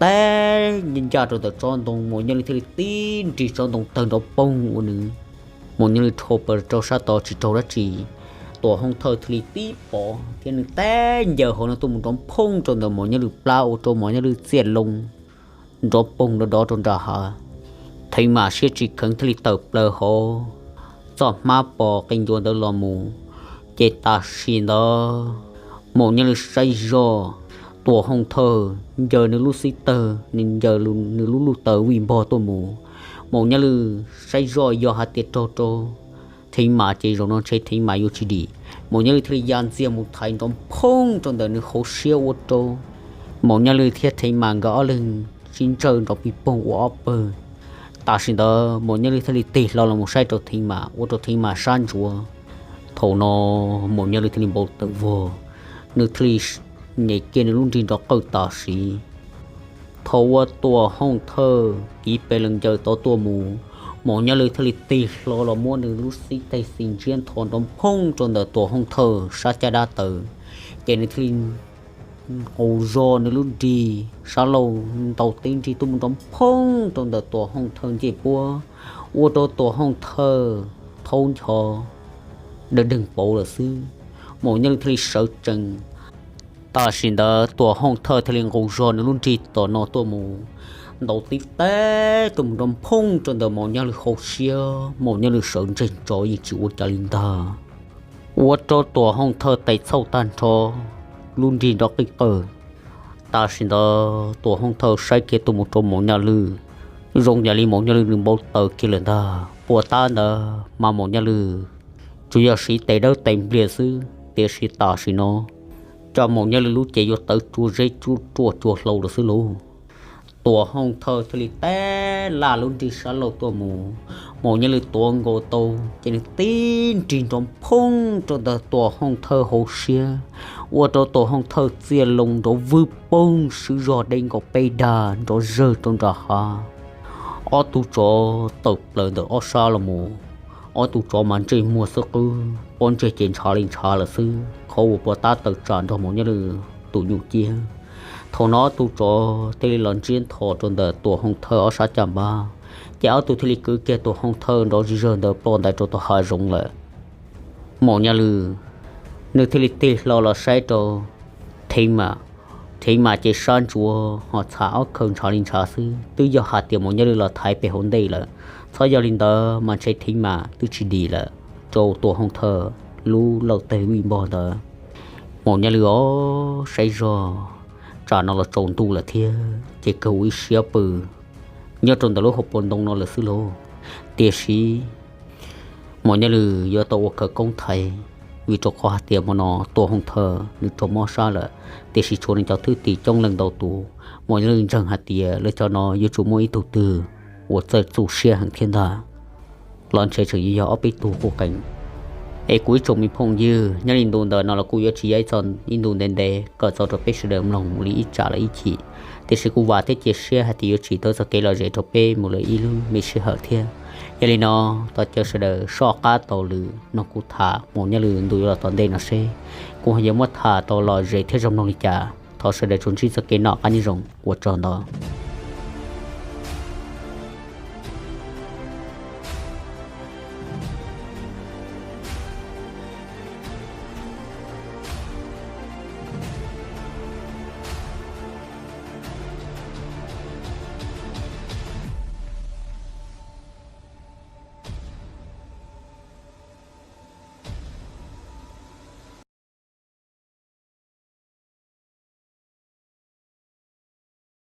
tag ncaj rau ntawm tsob ntoo. Maum Nyaj Lwj thiaj li tib nrig tsob ntoo tawg nrov poog ua nws, Maum Nyaj Lwj rho plaws rau sab tod tsis raug dab tsi. Tuam Hooj Thawj thiaj li tib pov thiab nws tib ncaws hauv no tuaj mus nrov phooj rau ntawm Maum Nyaj Lwj plab ua rau Maum Nyaj Lwj txiaj loo nrov poog nrov dov rau nram hav. Theev Mas siab tsis kheev thiaj li tawm plaws hauv txoj hmab pos qe ncua ntawd los mus. Ces tam sim ntawd Maum Nyaj Lwj saib zoj Tuam Hooj Thawj ncaws nws lub xib tawg, nws ncaws nws lub luj taws vij npog tuaj mus. Maum Nyaj Lwj saib zoj yog hais tias raug rau Theev Mas ces zaum no ntshe Theev Mas yuav tsis dim. Maum Nyaj Lwj thiaj li ya ntxiag mus thaiv nrov phooj rau ntawm nws hauv siab ua rau Maum Nyaj Lwj thiab Theev Mas nkawd ob leeg sib ntsawj nrov pig poog ua ob pawg. Tam sim ntawd Maum Nyaj Lwj thiaj li tig hlo los mus saib rau Theev Mas ua rau Theev Mas sab ntsuav. Thaum no Maum Nyaj Lwj thiaj li npau taws vog, nws thiaj li nyem kiag nws lub nrig nrov qawj tam sim. Thaum uas Tuam Hooj Thawj kiv pes lees ncaws tod tuaj mus, Maum Nyaj Lwj thiaj li tig hlo los muab nws lub xib teg xis ntsiab nthos nrov phooj rau ntawm Tuam Hooj Thawj sab caj dab taws, ces nws thiaj li nqus zog nws lub nrig sab laug ntaus tib nrig tuaj mus nrov phooj rau ntawm Tuam Hooj Thawj ncej puab, ua rau Tuam Hooj Thawj thaub ncho dawg deeg pauv lawm xwb. Maum Nyaj Lwj thiaj li sawv tsees. Tam sim ntawd Tuam Hooj Thawj thiaj li nqus zog nws lub nrig tom no tuaj mus ntaus tib teg tuaj mus nrov phooj rau ntawm Maum Nyaj Lwj hauv siab. Maum Nyaj Lwj sawv ntseg tso yeej tsis ua cas li ntag, ua rau Tuam Hooj Thawj tes txhauj tag nrho, lub nrig nrov qij qawj. Tam sim ntawd Tuam Hooj Thawj saib kiag tuaj mus rau Maum Nyaj Lwj, zoo yam li Maum Nyaj Lwj nws npau taws kiag lawm ntag. Puas tab ntawd mas Maum Nyaj Lwj tsuas yog siv tes dawb tes npliag xwb, tiam sis tam sim no cov Maum Nyaj Lwj lub cev yuav tawv tsua zeb ruaj cua hlau lawm xwb lauj. Tuam Hooj Thawj thiaj li teb laj lub nrig sab laug tuaj mus, Maum Nyaj Lwj tuav nkaus tau ces nws tib nrig nrov phooj rau ntawm Tuam Hooj Thawj hauv siab, ua rau Tuam Hooj Thawj txiaj loo nrov vwg poog swb zog deb nkaus peb dag nrov zawg rau nram hav. Ob tug tsov tawm plaws ntawm ob sab los mus, ob tug tsov mas ntsej muag xwb qwb, pob ntseg ces ntshav li ntshav lawm xwb, qhov uas puas tab tawm tsam nrog Maum Nyaj Lwj tus nyuj ciab. Thaum no ob tug tsov thiaj li los ntsiab nthos rau ntawm Tuam Hooj Thawj ob sab caj npab, ces ob tug thiaj li kwv kiag Tuam Hooj Thawj nrov zig zawg ntawd ploj ntais rau tom hav zoov lawm. Maum Nyaj Lwj nws thiaj li tig hlo los saib rau Theev Mas. Theev Mas ces sab ntsuav ho txham ob khawv ntshav li ntshav xwb, twb yog hais tias Maum Nyaj Lwj los thaiv pem hauv ntej lawm, txhob yog li ntawd mas ntshe Theev Mas twb tsis dim lawm rau Tuam Hooj Thawj lub lauj teg vij npog ntawd. Maum Nyaj Lwj os, saib zog tsam no los tsaus ntuj lawm thiab ces kawg ua ib siab pw nyob rau ntawm lub hauv paus ntoo no lawm xwb lauj. Tiam sis Maum Nyaj Lwj yuav tau ua khawv koob thaiv, vim rau qhov hais tias hmo no Tuam Hooj Thawj nws raug mob sab lawm, tiam sis tshuav nws cov thwj tim coob leej ntau tus. Maum Nyaj Lwj ntseeg hais tias lawv cov no yuav tsum muaj ib tug twg uas txawj txuj siab heev thiab ntag, los ntshe tseem yuav yog ob peb tug qub qees. Es kuv ib tsoom me phooj ywg, nyob li ntu ntawm no los kuj yuav tsis yog ib txog ib ntu ntev ntev kom txog rau peb sawv daws mloog mus li ib tsam lawm ib chim, tiam sis kuv vam thiab cia siab hais tias yuav tsim tau txoj kev lom zem rau peb mus lawm ib lub me sij hawm thiab. Yog li no, thov caw sawv daws soj qab taug lw mloog kuv tham Maum Nyaj Lwj ntu yuav los tom ntej no seb kuv ho yuav muab tham tau lom zem thiab zoo mloog li cas. Thov sawv daws tsuas ntsib txoj kev noj qab nyob zoo, ua tsaug ntau.